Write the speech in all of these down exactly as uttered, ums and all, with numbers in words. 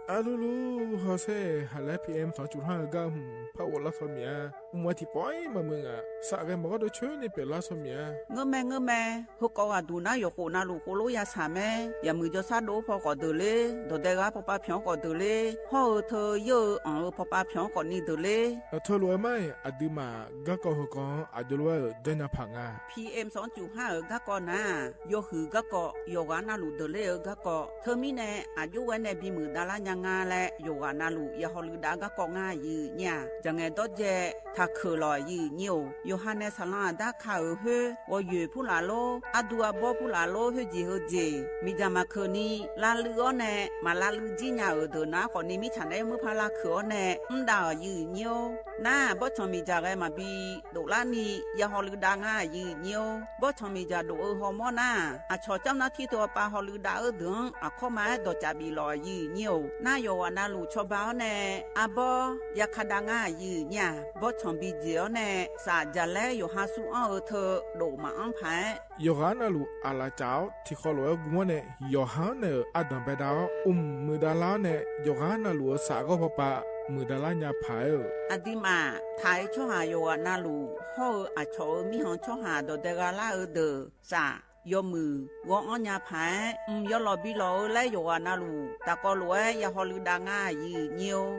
Arlulu hawsher haq laer P M sanqcuf har-eu gar hmq par ghoflar saw miq-a. Mq-a tiqpawf-ir maqmuiq ngaq, saf ghae maqgawr deuq coer ni pyeuflar saw miq-a. Ngeurmae ngeurmae, heukawv ghaqduq nar yawqkhof navluf khof lof ya shaq mae. Yaqmuiq jawrshar dov-awr paw khawf deuq ler, dawqdae ghaq pawpav pyanq-anr khawf deuq ler, hawr-eu teu yeur-eu anq-eu pawpav pyanq-anr khawf ni deuq ler. Teulof-aer mar-iq aqduimaf garkawv heukawv-anr aqjox lof-aer-euq janrnya paq nga. P M sanqcuf har-euq garkawv nar-aq, yawhuiq garkawv, yawqghaq navluf deuq ler-eu garkawv. Teumirnae aqjox ghae nae bimuiq davlar nya nga laer yawqghaq navluf ya hawluiv dav garkawv ngar aqyuif nyir-aq, jaqngaeq dawrdzae taqkeuq lawq aqyuif nyir-or. Yawqha nae saqlanr aqdar ka-euq khoer, ghawqyoeq purlaf lor, ardu arbawr purlaf lor, khoerjeq heujeq miqdzaq maqkeuq ni lavluiv-awr nae, maq lavluiv jir nya-euq deuq nar khawf ni mirtsaq naeq-aer muir par lavkeuq-awr nae mr dav-euq aqyuif nyir-or. Nar-aq, bawrtsanq miqdzaq ghae maqbi doflar ni ya hawluiv dav ngar aqyuif nyir-or. Bawrtsanq miqdzaq dof-eu hawmawr nar-aq, aqcawq camr nar tir teu-awr pav hawluiv dav-eu deuq-anr aqkawr ma-aer dawqcaf bif lawq aqyuif nyir-or. Nar yawqghaq navluf cawba-awr nae arbawr yaka dav ngar aqyuif nyir-aq, bawrtsanq bijeq-awr nae saf jaqlaer yawqha sur anr-eu teu dof maqanr paq-aer, yawqghaq navluf aqlaf caf-awr tiqkhawf lof-aer gm-awr nae, yawqha-anr naeq-euq ardanq baedav-awr mq muiqdav lar-awr nae, yawqghaq navluf-euq saf ghawr pawpav muiqdav lar nya paq-aer-euq. Aqduimaf taq-aer tsawrhaq yawqghaq navluf hawr-eu aqcawq-euq mirkhanq tsawrhaq dawqdae gha lar-eu deuq saf yawmuiq ghawr-anr nya paq-aer, mq yawlawq bi lawq-eu laer yawqghaq navluf taqkawv lof-aer ya hawluiv dav ngar aqyuif nyir-or.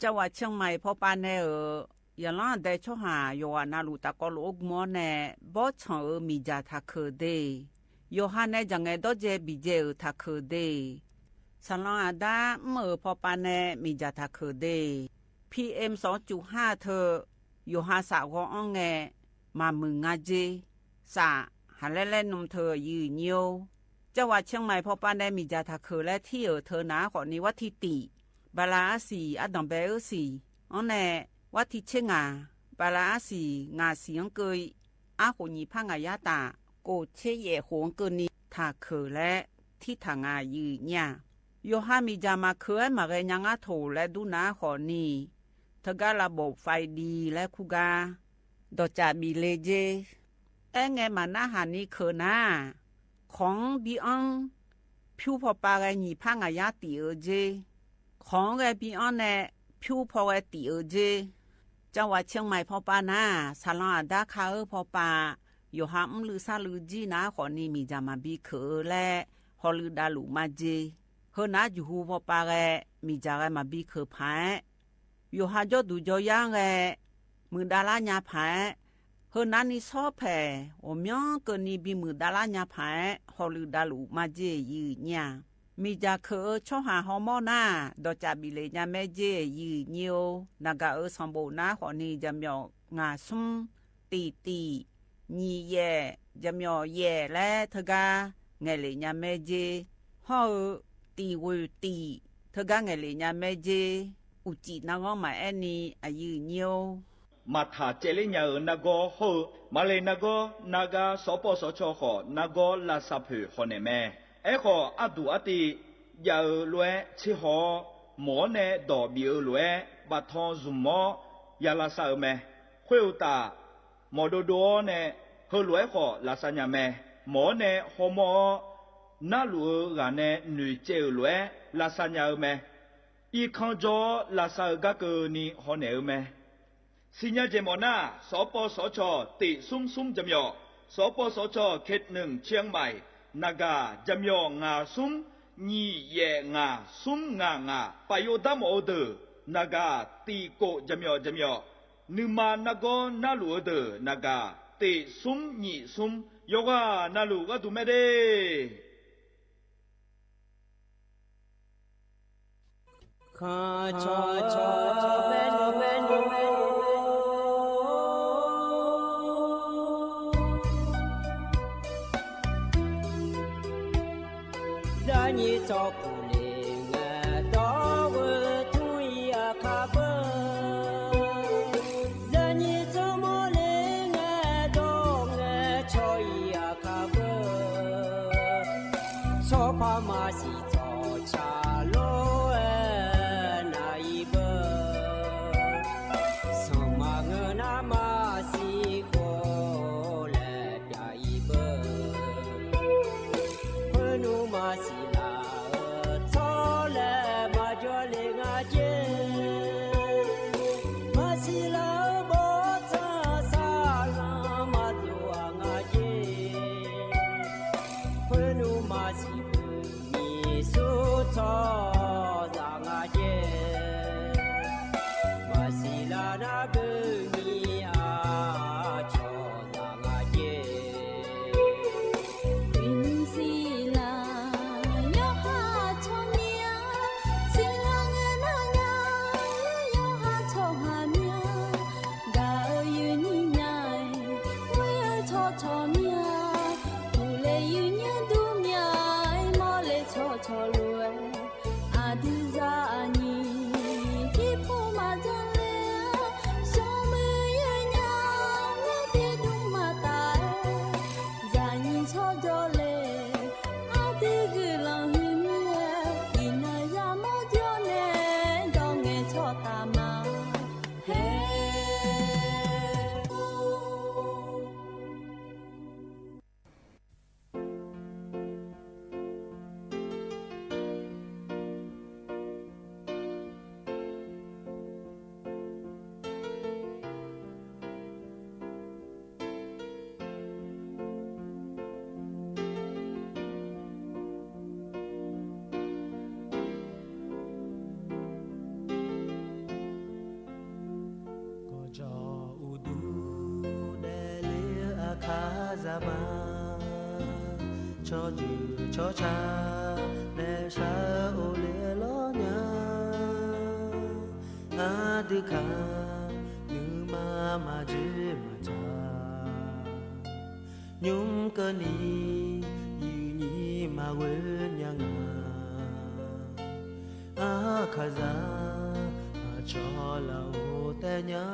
Cavghaq Ciangmaiq pawpav nae-euq, yaqlanr aqdae tsawrhaq yawqghaq navluf tafkawv lof-aer gm-awr nae, bawrtsanq-euq miqdzaq taqkeuq de. Yawqha nae jaqngaeq dawrdzae biqdzae-euq taqkeuq de. Saqlanr aqdar mr-euq pawpav nae miqdzaq taqkeuq de. P M sanqcuf har teu, yawqha saf ghawr-anr ngae, maqmuiq nga jer. Saf haqlaer laer nm teu aqyuif nyir-or. Cavghaq Ciangmaiq pawpav nae miqdzaq taqkeuq laer tir-euq teu nar khawf ni, warti tiq, bala arsiq ardanq bae-eu siq-anr nae, warti tser ngaq, bala arsiq ngaq siq-anr keuv-i, arkhof nyiq par ngaq yar taf, kof tser yaef khof-anr keuvni taqkeuq laer tirtaq nga aqyuif nyir-aq. Yawqha miqdzaq maqkeuq-aer maqghae nya ngar toq laer dur nar khawf ni, teugar lavbof faiv di laer kur gar dawqcaf bif le jer. Aerngae maqnarhaq ni keuq nar-aq, kawq-anr bi anr, pyur pawpav ghae nyiq par ngaq yar tif-eu jer. Kawq-anr ghae bi anr nae, pyur paw ghae tif-eu jer. Cavghaq Ciangmaiq pawpav nar-aq, saqlanr aqdar ka-eu pawpav, yawqha mrluiv sarluiv jir nar khawf ni miqdzaq maqbi keuq-eu laer hawluiv davluf majeq. Heunar juqhu pawpav ghae, miqdzaq ghae maqbi keuq paq-aer, yawqha jawrduq jawryar-anr ghae muiqdav lar nya paq-aer, heunar ni sawr paeq ghawqmyanr keuvni bimuiq dav lar nya paq-aer hawluiv davluf majeq aqyuif nyir-aq. Miqdzaq keuq-eu tsawrhaq hawmawr nar-aq, dawqcaf bif le nya mae jer aqyuif nyir-or. Naqgaq-euq sanqbof nar khawf ni jaqmyawf ngaq smr, tiq tiq, nyiq yaef, jaqmyawf yaef laer teugar ngaeq lef nya mae jer. Hawr-eu tiq ghoeq tiq teugar ngaeq lef nya mae jer. Uqcif narghanr maqaer ni aqyuif nyir-or. Maqtaq caevler nya-euq nargawr hawr-eu, maqle nargawr nargar sawqpawv sawqcaw khawf nargawr lavsav poeq hawnaeq mae. Aerkhawf, arduq artiv jav-eu lof-aer tserhaw-awr, mawq-awr nae dawq bif-eu lof-aer baftan zmq-awr ya lavsav-eu mae. Khoeruqtaf, mawq dovdov-awr nae heulof-aer khawf lavsav nya mae. Mawq-awr nae hawmawr-awr, narluf-eu ghaq nae noeqcaev-euq lof-aer lavsav nya-eu mae. Irkanr jawr-awr lavsav-eu gar keuvni hawnaeq-eu mae. Siqnya jeq mawf nar, sawqpawv sawqcawq tiq smr smr jaqmyawf, sawqpawv sawqcawq เขตหนึ่ง เชียงใหม่, naqgaq jaqmyawf ngaq smr, nyiq yaef ngaq smr ngaq ngaq, paf yov dar mawf-eu deuq, naqgaq tiq kof jaqmyawf jaqmyawf, nuima nargawr narluf-eu deuq, naqgaq tiq smr nyiq smr, yawqghaq navluf gharduq mae de. Khanqcawq cawq bae nmr bae nmr bae nmr. Zaqnyiq tsawrkuq le ngae dawr-eu tmr-ir aqkar beu. Zaqnyiq tsawrmawr le ngae dawr ngae cawq-ir aqkar beu. Tsawrpar maqsiq tsawrca lof-aer nav-ir beu. Sanqma ngeur nar maqsiq khof laer pyav-ir beu. Tsawrmyanr, uqle yuirnyar durmyanr-aer mawrle cawqcawq lof-aer, aqdui zaqnyiq jirpov maqjanr ler-a, shawrmuiq yaernya-anr nae pyeuf dmr maqtaf-aer, zaqnyiq tsawrjawr le, aqdui guiqlanq huiqmir-aer, iqnan yamawr jawr nae, dawq ngaeqcawq taf ma. Her. Gawqjawq uqduq daefle-eu aqkar zaq ma. Tsawrjeuq tsawrca nae shar-eu ovle lawrnya. Aqdui kaq nuima maqjuir maqtsaq. Nymr keuvni yuifnyir maqghoe nya nga. Aqkaqzaq aqcawq laf-or taef nya.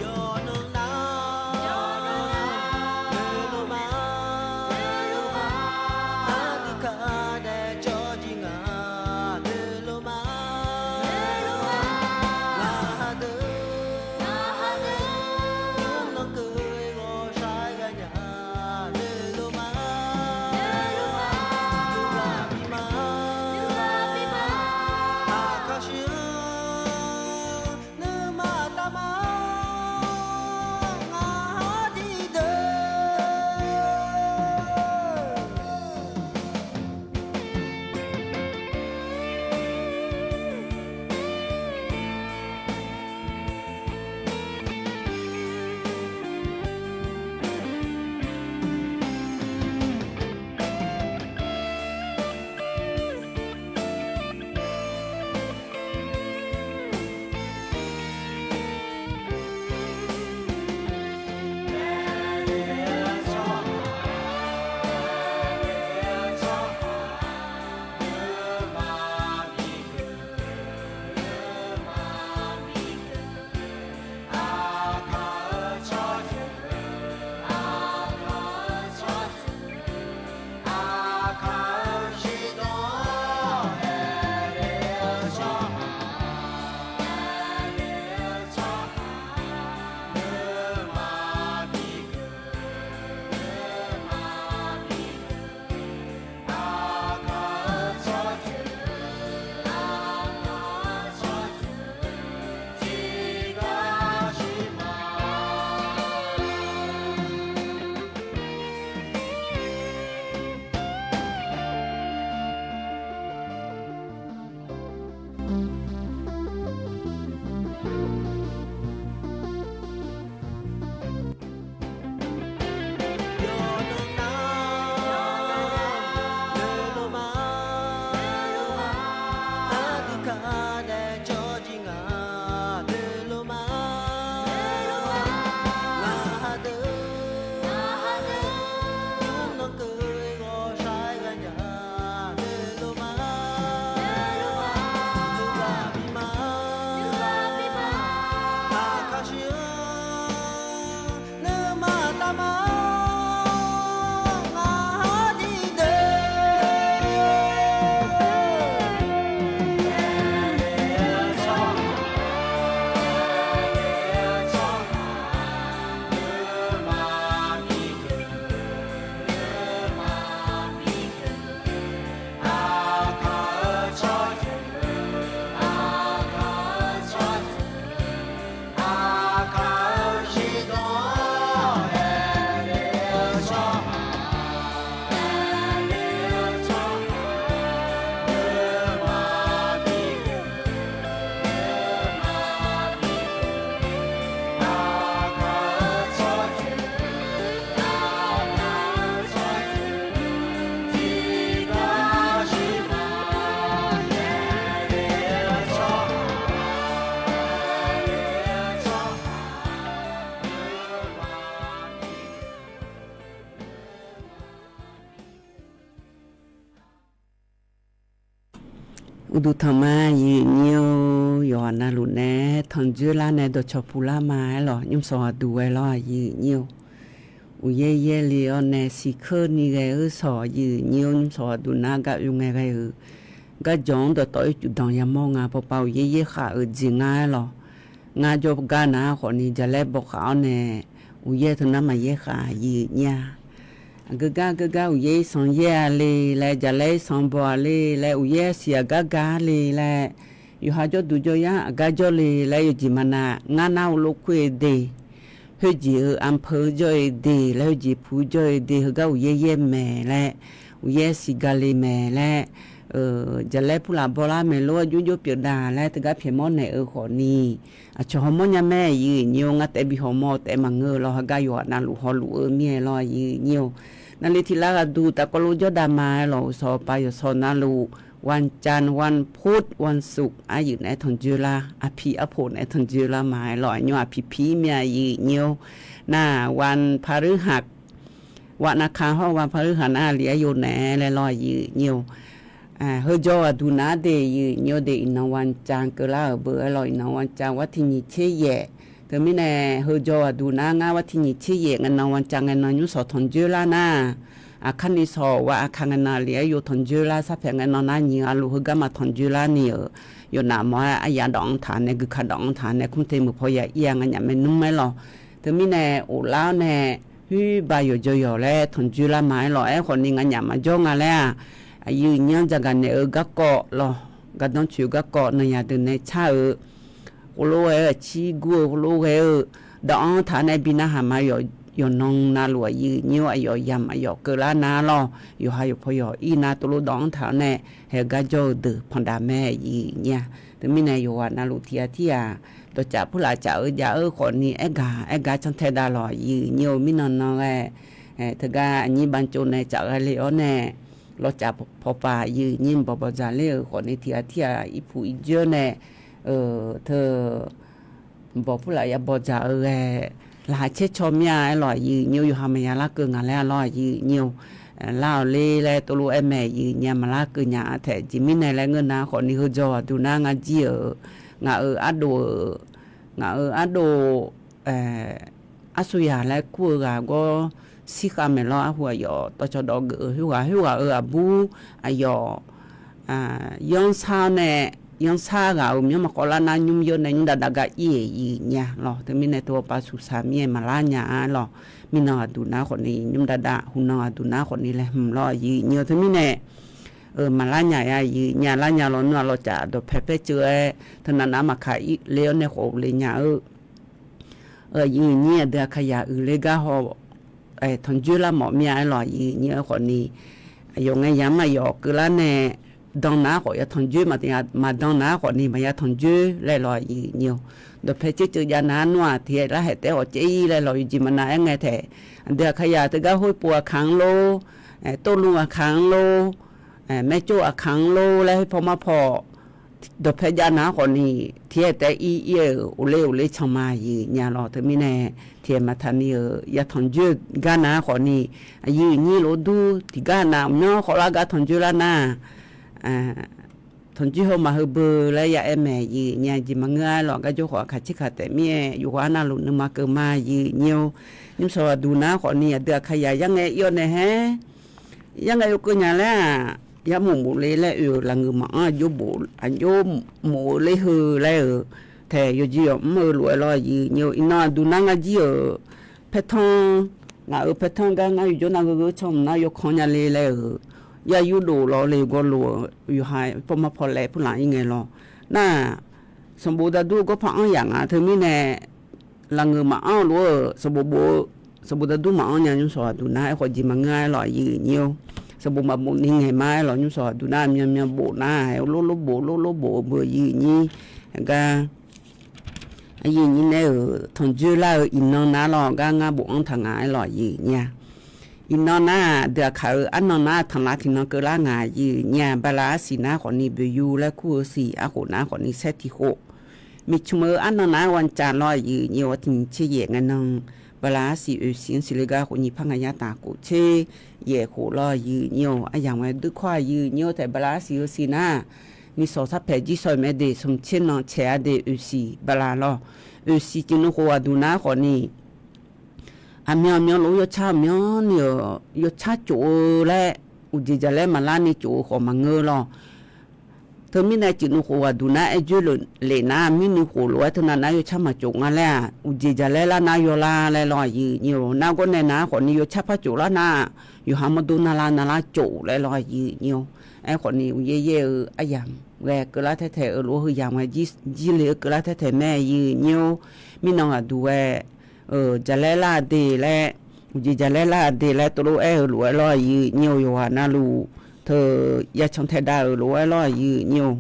Yawqnan nar noeqluf ma. Aqdui kaq daefjawr jir nga noeqluf ma. Ngaq ha deuq, ngaq ha deuq, nymr nan keuv-eu ghawqshaq ghaq nya noeqluf ma. Yawqghaq bi ma, yawqghaq bi ma. Aqkaq shuir-anr Uqduq tanq ma, aqyuif nyir-or. Yawqghaq navluf nae tanqdzoerlar nae dawqcawq puqlar ma-aer lawq. Nymrsanq ghaqduq ghae lawr, aqyuif nyir-or. Uqyaer yaerle-awr nae siqkeurni ghae-eu sawq, aqyuif nyir-or. Nymrsanq ghaqduq nar gar oe ngae ghae-euq garjawq-anr dawqtawv-ir cuf danq yamawr nga. Pawqpav uqyaer yaerkhaq-euq jeq ngar-aer lawq. Ngar jawrgar nar khawfni jaqlaer bawkhaq-awr nae, uqyaer teunar maqyaer khaq, aqyuif nyir-a. Aqgeugar geugar uqyaer irsanq yaer-a le laer, jaqlaer irsanq baw-a le laer, uqyaer siq-aq gar gar le laer, yawqha jawrduq jawryar aqgar jawr le laer, yawjeq maqnav ngar nar heulof kur-eu de, khoerjeq-eu anpeu jawr-eu de laer, khoerjeq pu jawr-eu de, heugar uqyaer yaer mae laer, uqyaer siq ga le mae laer, jaqlaer purlaf bawlar maeq lof-aer jov jov pyeuf da laer teugar pyaeqmawr naeq-eu khawfni, aqcawq hawmawr nya mae, aqyuif nyir-or. Ngar taef bi hawmawr taef maqngeur-eu lawr, heugar yawqghaq navluf hawluf-eu mir-aer lawr, aqyuif nyir-or. Navle tiqlar ghaqduq tafkawv lof jawrdav ma-aer lawq. Uqsawq paq yawqsawq navluf วันจันทร์ วันพุธ วันศุกร์ aryuif naeq-aer tanqdzoerlar, aqpiq arpoq naeq-aer tanqdzoerlar ma-aer lawq. Aqnymr aqpiq piq-ir mir-a, aqyuif nyir-or. Nar วันพฤหัส วันอังคาร hawr วันพฤหัส nar aqli aryov naeq-aer laer lawr, aqyuif nyir-or. Heujawr ghaqduq nar de, aqyuif nyir-or, de iqnan วันจันทร์ keuvlar-euq beu-aer lawq. Iqnan วันจันทร์ war tiq nyiq tser yaef. Teumirnae heujawr ghaqduq nar ngar war tiq nyiq tser yaef ngae nan วันจันทร์ ngae nan nymrsanq tanqdzoerlar nar, aqkar ni sawq war aqkar ngae nan aqli aryov tanqdzoerlar, sarpaeq ngae nan nar nyiq ghaq luf heugar ma tanqdzoerlar ni-euq, yawqnaf mawf-aer aryaf dawq-anr taq nae, guikaq dawq-anr taq nae, kumr te meuq paw ya ir-a nganyaf maernmr-aer lawq. Teumirnae oflar-awr nae, huiq ba yawqjawq yawq laer tanqdzoerlar ma-aer lawq. Aerkhawfni nganyaf maqjawr nga laer-aq, aqyuif nyir-anr jagaq naeq-eu garkawv lawq, gardanr coeq-eu garkawv, nanyaq deuq nae car-eu khoerlof ghae-eu, aqcir gur-eu khoerlof ghae-eu, dawq-anr taq-awr nae bi narhaq ma yawq, yawqnan navluf aqyuif nyir-or, aqyawf yamq aqyawf keuvlar nar lawq. Yawqha yawqpaw yawq ir nar tovlof dawq-anr taq-awr nae haeq gar jawr-eu deuq panq daq mae, aqyuif nyir-a. Teumirnae yawqghaq navluf tiq ghaq tir ghaq dawqcaf purlaf caf-eu jav-eu khawfni aergaq aergaq cantae dav lawq, aqyuif nyir-or. Mirnan nan ghae teugar aqnyir bantsov nae caf ghae le-awr nae, lawcaf pawpav aqyuif nyir bawq bawqdzaq ler-euq khawfni tiq ghaq tir ghaq irpuq irjeur nae, teu bawq purlaf ya bawqdzaq-eu ghae, laqkhaq caer caw mir-a-aer lawq, aqyuif nyir-or. Yawqha maqya larkeuv ngaq laer-a lawr, aqyuif nyir-or. Lar-awq ler laer tovlof aer mae, aqyuif nyir-a. Maqlarkeuv nya-a taef jeq mirnae laer ngeur nar khawfni heujawr ghaqduq nar ngar jir-euq, ngaq-euq ardov-euq, ngaq-euq ardov, arsuyaq laer kur-eu ghaq gawr shirkhav maeq lawr. Arhu aqyawf tawvcawq dawq geuf-eu khoerghaq khoerghaq-euq aqbur aqyawf yanrsar nae, yanrsar ghaq-euq myanr maqkhawv lar nar nymr yawr nae nymr dav dav gar ir-euq aqyuif nyir-a lawq. Teumirnae teu pawpav suqsaq mir-aer maqlar nya-a lawq. Mirnan ghaqduq nar khawfni nymr dav dav, huqnan ghaqduq nar khawfni laeqhmq lawr, aqyuif nyir-or. Teumirnae maqlar nya-a, aqyuif nyir-a. Lar nya lawr nar lawcaf dawqpae paer ceuv-aer teunav nav maqkaq ir le-awr nae khawf le nya-eu aqyuif nyir aqdui aqkaqyaq uiqler gar haw tanqjoer lar mawf mir-a-aer lawq, aqyuif nyir-aer khawfni. Aqyawf ngae yamq aqyawf keuvlar nae dan nar khawf ya tanqjoer, maqdan nar khawfni maqya tanqjoer laer lawq, aqyuif nyir-or. Dawqpae tserceuv jav nar nmr-aq tiq ghaq lar haeq taef-aer khawf caev ir laer lawq, yawjeq maqnav-aer ngae taef. Aqdui aqkaqyaq teugar khoerpov aqkaq-anr lor, tov lm aqkaq-anr lor, maercov aqkaq-anr lor laer khoerpaw marpaw dawqpae jav nar khawfni tiq ghaq taef-aer ir ir-euq ghofler ghofler can ma, aqyuif nyir-a lawq. Teumirnae tiq ghaq maqtaq ni-euq ya tanqjoer-eu gar nar khawfni, aqyuif nyir lof dur tiqgar nav myanr khawf lar gar tanqjoer lar nar tanqjoer haw maqheu beu laer ya aer mae, aqyuif nyir-a. Jeq maqngeur-a lawq, gar jawr khawf aqkaq tserkaq taef mir-aer yawqghaq navluf nuima keuv ma, aqyuif nyir-or. Nymrshawq aqduq nar khawfni aqdui aqkaqyaq yar ngae ir-awr nae haer yar ngae yawkeuv nya laer-aq, yar mof mof le laer oe-euq lafngeuq maqanr aqjox mof-eu ler heu laer-euq taef yawqjeq yawq mr-eu lof-aer lawr, aqyuif nyir-or. Iqnan aqduq nar ngar jir-euq paertanr, ngaq-euq paertanr gar ngar yawqjawr nav gheugeur canr mq nar yawkanr nya le laer-euq ya yurdof lawq le gawrlof-eu yawqha paw marpaw laef purlaq ir ngae lawq. Nar-aq, sanqbof dardur gawrpar anr yaq nga teumirnae lafngeuq maqanr-eu lof-eu sanqbof bof-eu sanqbof dardur maqanr nya, nymrshawq aqduq nar. Aerkhawf jeq maqngeur-a-aer lawq, aqyuif nyir-or. Sanqbof maqbof ni ngaeq ma-aer lawq, nymrshawq aqduq nar myanmyan bof nar-aq, lor lor bof lor lor bof-eu beu, aqyuif nyir gar aqyuif nyir nae-euq tanqjoer lar-eu iqnan nar lawq, gar ngar bofanr taq nga-aer lawq, aqyuif nyir-a. Iqnan nar-aq, dui aqkaq-eu arnan nar tanqlav tiqnan keuvlar nga, aqyuif nyir-a. Bala arsiq nar khawfni boeqyu laer kur-eu siq, arkhof nar khawfni saer tiq khof. Miqcmq-eu arnan nar-aer วันจันทร์ lawr, aqyuif nyir-or. Tiq nyiq tser yaef ngae nan bala arsiq oeq siq-anr siqle gar khof nyiq par nga yar taf khof tser yaef khof lawr, aqyuif nyir-or. Aryamq ngae duirkawr, aqyuif nyir-or, taef bala arsiq-eu siq nar Nishawq sar paeq jir shawq-eu mae de, smq tser nan caeq-a de, oeqsiq bala lawr. Oeqsiq cif nuikhof ghaqduq nar khawfni, aqmyan aqmyan lof-aer yawcar aqmyanni-euq yawcar cof-eu laer, uqjeq jaqlaer maqlar ni cof-eu khawf maqngeur lawr. Teumirnae cif nuikhof ghaqduq nar aer dzoer lef nar, mirnuikhof lof-aer teunav nar yawcar maqcof nga laer-aq, uqjeq jaqlaer lar nar yawlar laer lawr aqyuif aqnyir-or. Nargawr nae nar khawfni yawcar par cof lar nar, yawqha mawrdo navlar navlar cof laer lawr aqyuif aqnyir-or. Aerkhawfni uqyaer yaer-eu aryamq ghae keuvlar taertaeq-eu lof-aer heuyamq ghae jir le-eu keuvlar taertaeq mae aqyuif aqnyir-or. Mirnan ghaqduq ghae jaqlaer lar-a de laer, uqjeq jaqlaer lar-a de laer tov lof-aer aer-eu lof-aer lawr aqyuif aqnyir-or. Yawqghaq navluf teu yacan taedav-euq lof-aer lawr aqyuif aqnyir-or.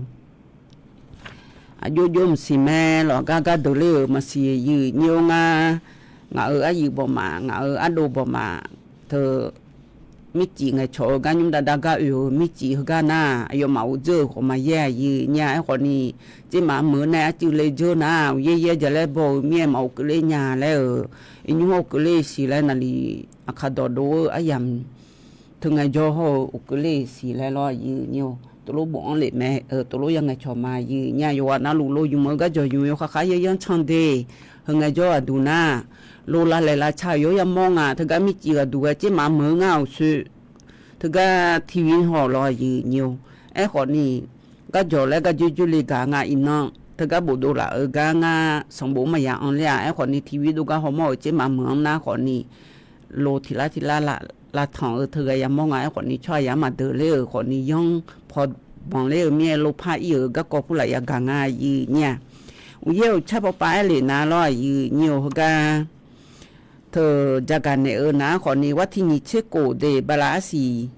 Aqjox jox maqsiq mae, lawq gar gar deuq ler-euq maqsiq aqyuif aqnyir-or ngar. Ngaq-euq aryuif bawqmaf, ngaq-euq ardov bawqmaf teu mircif ngaeqcawq-eu gar nymr dav dav gar oe-euq mircif heugar nar, aqyawfmaf ghofdzeur-euq khawf maqyaer aqyuif aqnyir-a. Aerkhawfni, tsermaf meuq-eu nae arcuiv le dzeur nar, uqyaer yaer jaqlaer baw-euq mir-aer maqghov keuvler nya laer-euq, iqnymr ghov keuvler siq laer naqliq aqkaq dawqdov-eu aryamq teu ngaejawr hawr-eu ghov keuvler siq laer lawr aqyuif aqnyir-or. Tov lof bofanr lef mae, tov lof ya ngaeqcawq ma aqyuif aqnyir-a. Yawqghaq navluf lo ymq-eu gar jawq ymq yawkhav khav yaer yanr can de, heu ngaejawr ghaqduq nar, lo lavlaeq lavca-euq yawr yamawr nga. Teugar mircif ghaqduq ghae tsermaf meuq-eu ngar-awq soe, teugar tiq ghir hawq lawr aqyuif aqnyir-or. Aerkhawfni, garjawq laer gar dzoer dzoer le gaq nga iqnan, teugar bofdov laf-eu gar ngar sanqbof maqya anr ler-a. Aerkhawfni tiq ghir dov gar hawmawr-euq tsermaf meuq-anr nar khawfni, lo tiq lar tiq lar lavtanq-eu teu ghae yamawr nga. Aerkhawfni tsawrhaqzaq-anr maqdeuq ler-euq khawfni yanr paw banq ler-eu mir-aer lo par ir-euq garkawv purlaf yagaq nga aqyuif aqnyir-a. Uqyaer uqcar pawpav aer lef nar lawr aqyuif aqnyir-or heugar teu jagaq naeq-eu nar khawfni, war tiq nyiq tser kof de bala arsiq,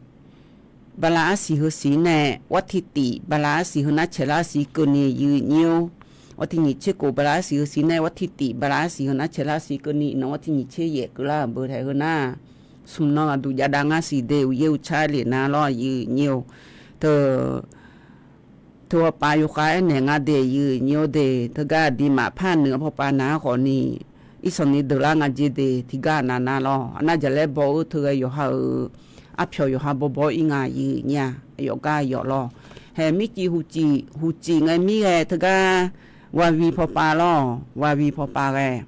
bala arsiq heu siq nae war tiq tif bala arsiq heu nar caeqlar siq keuvni aqyuif aqnyir-or. War tiq nyiq tser kof bala arsiq heu siq nae war tiq tif bala arsiq heu nar caeqlar siq keuvni, iqnan war tiq nyiq tser yaef keuvlar-euq beu taef heu nar, smq nan aqduq jav dav ngar siq de. Uqyaer uqcar aer lef nar lawr aqyuif aqnyir-or. Teu teu pawpav yawkhav aernaeq nga de aqyuif aqnyir-or de, teugar aqduimaf par nuiv-eu pawpav nar khawfni, irsanq ni deuq lar nga jeq de tiqgar nav nar lawr. Arnav jaqlaer baw-eu teu ghae yawqha-euq arpyawq yawqha bawbaw ir nga aqyuif aqnyir-a. Aqyawf gar yawf lawr. Haeq mircif huqcif huqcif ngae mir ghae teugar, wavi pawpav lawr, wavi pawpav ghae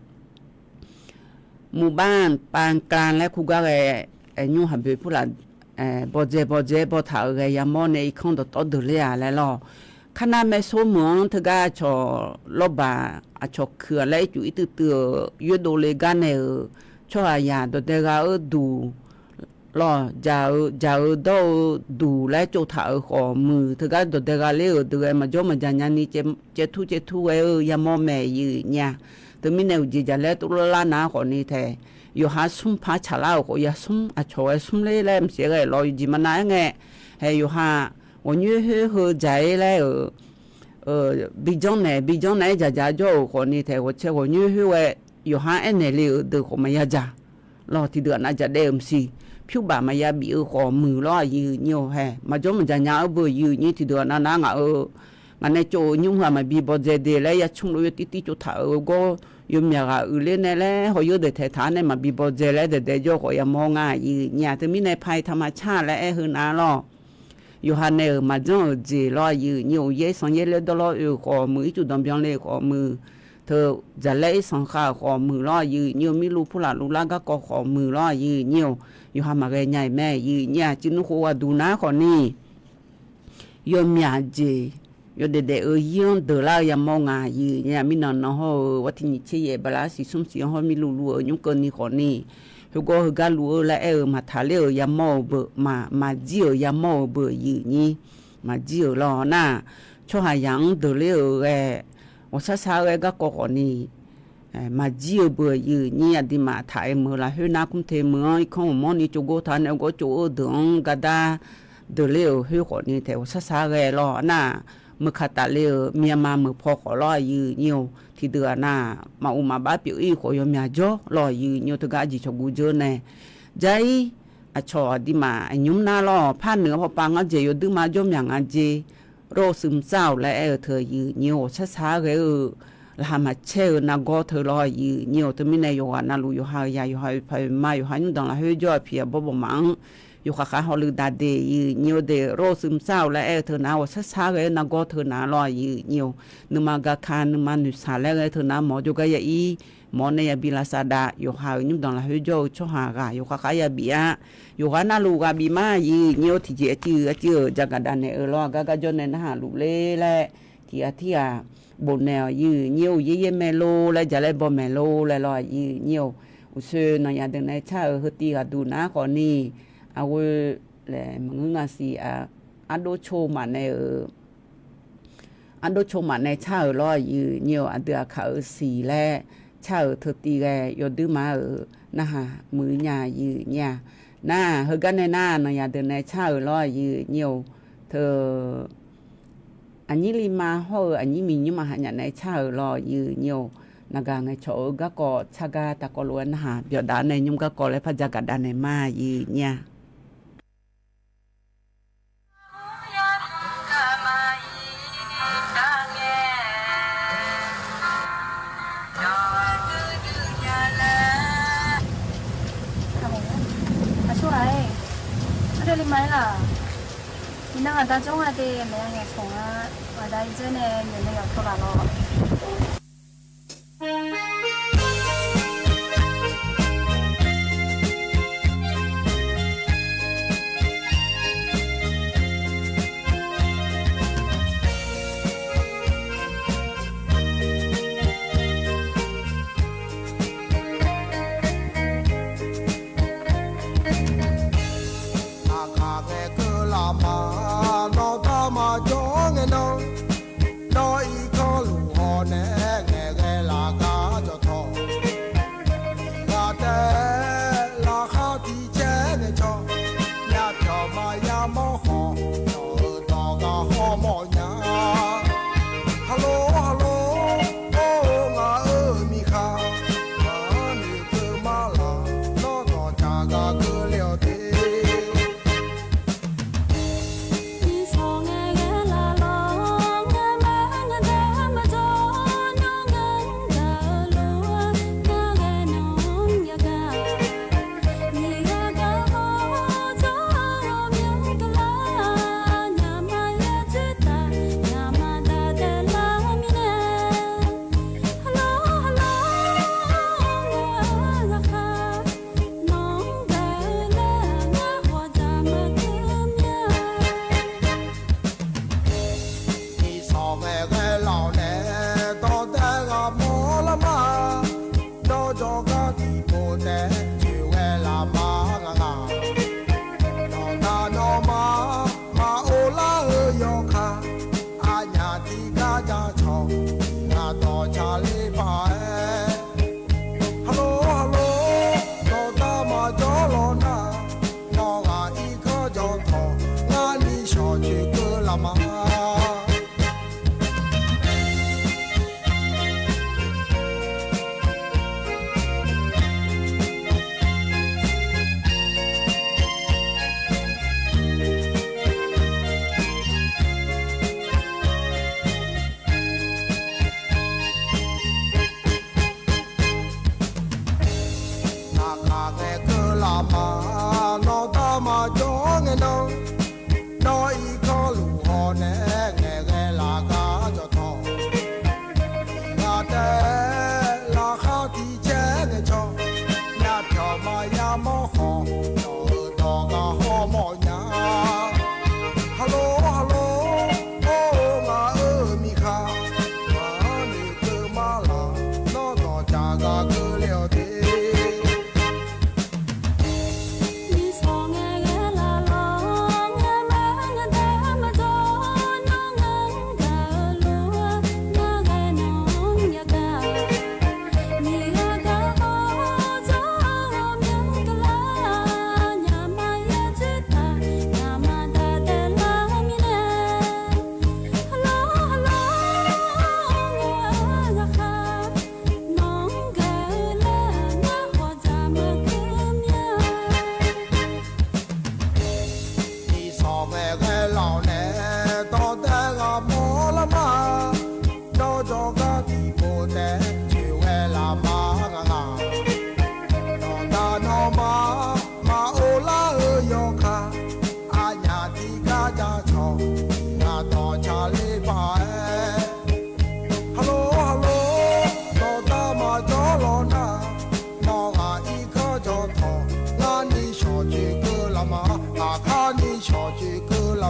หมู่บ้านปานกลาง laer kur gar ghae, nymr haqboeq purlaf bawdzae bawdzae-aer bawtaq-euq ghae yamawr nae irkanr dawqtawvdeuq ler-a laer lawr. Karnav maersor meuq-anr teugar aqcawq lawrbaq, aqcawq kuiq-aq laer ircuf irtuiv tuiv-euq yoerdov le gar nae-euq tsawrhaqzaq dawqdae gha-eu duq lawr, jaq-eu jaq-eu dawr-eu duq laer tsovtaq-euq khawf muiq. Teugar dawqdae gha ler-euq deuq ghae maqjawr maqjaq nyani caev tur caev tur ghae-eu yamawr mae aqyuif aqnyir-a. Teumirnae uqjeq jaqlaer tov lar nar khawfni taef, yawqha smr par tsaqlar-euq khawf ya smr, aqcawq ghae smr ler laer maqsiq ghae lawr. Yawqjeq maqnav-aer ngae, haeq yawqha ghawqnyoer khoer heu dzaq-ir laer-euq, bijanr naeq bijanr naeq-aer dzaqdzaq jawr-euq khawfni taef, ghawqtsaev ghawqnyoer khoer ghae yawqha aernaeq le-euq deuq khawf maqya dzaq lawr. Tiqdeuq aqnav jaqdaev-euq maqsiq, pyurbaf maqya bif-eu khawf muiq lawr aqyuif aqnyir-or. Haeq maqjawr maqjaq nya-eu beu aqyuif aqnyir tiqdeuq aqnav nar ngaq-euq ngaq nae tsov-euq nymr heu-aq maqbi bawdzae de laer ya cmr lof yaw tirtir tsovtaq-euq gawr yawmyaq ghaq uiqler nae laer hawyoer daeq taeqtaq-anr nae maqbi bawdzae laer daeqdaeq jawr khawf yamawr nga aqyuif aqnyir-a. Teumirnae paq-iq taqma car laer aer heu nar lawr. Yawqha nae-euq maqjanr-euq jeq lawr aqyuif aqnyir-or. Yaer sanq yaer laer dawrlawr oe-euq khawf muiq, ircuf danqbyan le-euq khawf muiq, teu dzaqlaer irsanq khav-euq khawf muiq lawr aqyuif aqnyir-or. Mirluv purlaf luvlar garkawv khawf muiq lawr aqyuif aqnyir-or. Yawqha maqghae nya-iq mae aqyuif aqnyir-a. Cifnuv khof ghaqduq nar khawfni, yawmyaq jeq yawdaef daef-eu yir-anr deuq lar-eu yamawr nga aqyuif aqnyir-a. Mirnan nan hawr-eu war tiq nyiq tser yaef bala arsiq smr siq-anr hawr mirluv luv-euq nymr keuvni khawfni, khoergawr heugar luv-eu laer aer-euq maqtaq ler-euq yamawr-euq beu, maqjir-euq yamawr-euq beu aqyuif aqnyir, maqjir-euq lawr nar, tsawrhaqzaq-anr deuq ler-euq ghae, ghawqshar shar-eu ghae garkawv khawfni maqjir-eu beu aqyuif aqnyir. Aqduimaf taq-aer meuq lafkhoer nar kmr te meuq-anr irkanr uqmanrni tsov gor taq nae gawr tsov-eu deuq-anr gardar deuq ler-euq khoer khawfni taef ghawqshar shar ghae lawr nar, meuq kaq taf le-euq Myanmar meuq paw khawf lawr aqyuif aqnyir-or. Tiqdeuq-aq nar, maquf maqbax pyeuf-ir khawf yawmyaq jawr lawr aqyuif aqnyir-or. Teugar arjeq cawq guv dzeur nae, jar-ir aqcawq aqduimaf aqnymr nar lawr, par nuiq-eu pawpav ngar dzaeq yawduir ma jawr myaq nga jeq, rawr-eu shuif mqsar-awq laer aer-eu teu aqyuif aqnyir-or. Ghawqshar shar ghae-eu laqkhaq maqcaer-eu nargawr teu lawr aqyuif aqnyir-or. Teumirnae yawqghaq navluf yawqha-euq yaq, yawqha-euq paq-euq ma, yawqha nymrdanq lafkhoer jawr-eu aqpiq aqbawr bawqmaf-anr yawqkhaq khaq hawluf daqdeq, yif nyir-eu deuq rawr-eu shuif mqsar-awq laer aer-eu teu nar, ghawqshar shar ghae-eu nargawr teu nar lawr, yif nyir-awq. Nuima gaka nuima noeqshaq laer ghae-eu teu nar, mawq jawrgar ya ir mawq nae yabi lavsav dav, yawqha-euq nymrdanq lafkhoer jawr-eu tsawrhaq ghaq yawqkhaq khaq yabif-a. Yawqha navluf ghaq bif ma, yif nyir-awr tiqjeq arciv arciv-euq jagaq dav naeq-eu lawr, gar gar jawr nae narhaq luf ler laer, tiqghaq tirghaq bofnaeq-awq, yif nyir-awq. Uqyaer yaer mae lor laer, jaqlaer baw maeq lor laer lawr, yif nyir-awq. Uqshoe nanqyaq deuq nae car-euq heutiv ghaqduq nar khawfni, aqghoe laeq maqngeur nga siq, ardov co maqnaeq-euq ardov co maqnaeq car-euq lawr, yif nyir-awq. Aqdui aqkaq-euq siq laer car-euq teutiv ghae yawduir ma-euq narhaq muiq nya, yif nyir-a. Nar heugar nae nar, nanqyaq deuq nae car-euq lawr, yif nyir-awq. Teu aqnyir lima hawr-eu aqnyir miq nymrma hanyaf nae car-euq lawr, yif nyir-awq. Naqgaq ngaeqcawq-eu garkawv tsargar taqkawv lof-aer narhaq byawqdaq nae nymr garkawv laer par jagaq dav naeq ma, yif nyir-a. Aqsur ghaq-aer, ardov lima-aer laq? Iqnan aqda jawr nga de, maeq-a ngaeqcawq nga. Aqda irdzaer nae nyoeq nae yawq tawv laf lawr. Aqkaq ngaeqkeuv laf ma, nawr dar maqjawr ngae nan. Nawr irkanr luf haw nae ngaeqghae laf gar jawq tawq. Iqghaq taef laqkhaq tiq caer ngaeqcawq. Myavpyawq maqya mawr khawf, nawq-euq dawq ghaq hawmawf nya. Haqlor haqlor, or-eu ngaq-euq miqkhaq, maqanr noeqkeuv mar laq, nawr dawqcaq ghaq keuvle-awq de. Iqsawq ngaeqghae laf-awq nae, dawqdae ghaq mawr lar ma. Dawr jawrgar tiqpov taef coeqghae laf ma ngaq ngaq. Dawqdaq nawmaf maqov lar-eu yawkaq, aqnyaf tiqgar ja cawq, iqghaq dawqcaq ler paq-aer. Haqlor haqlor, dawqdaq maqjawr lawq nar, nawq ghaq irkanr jawr tawq, ngar ni shawq coeqkeuv laf ma.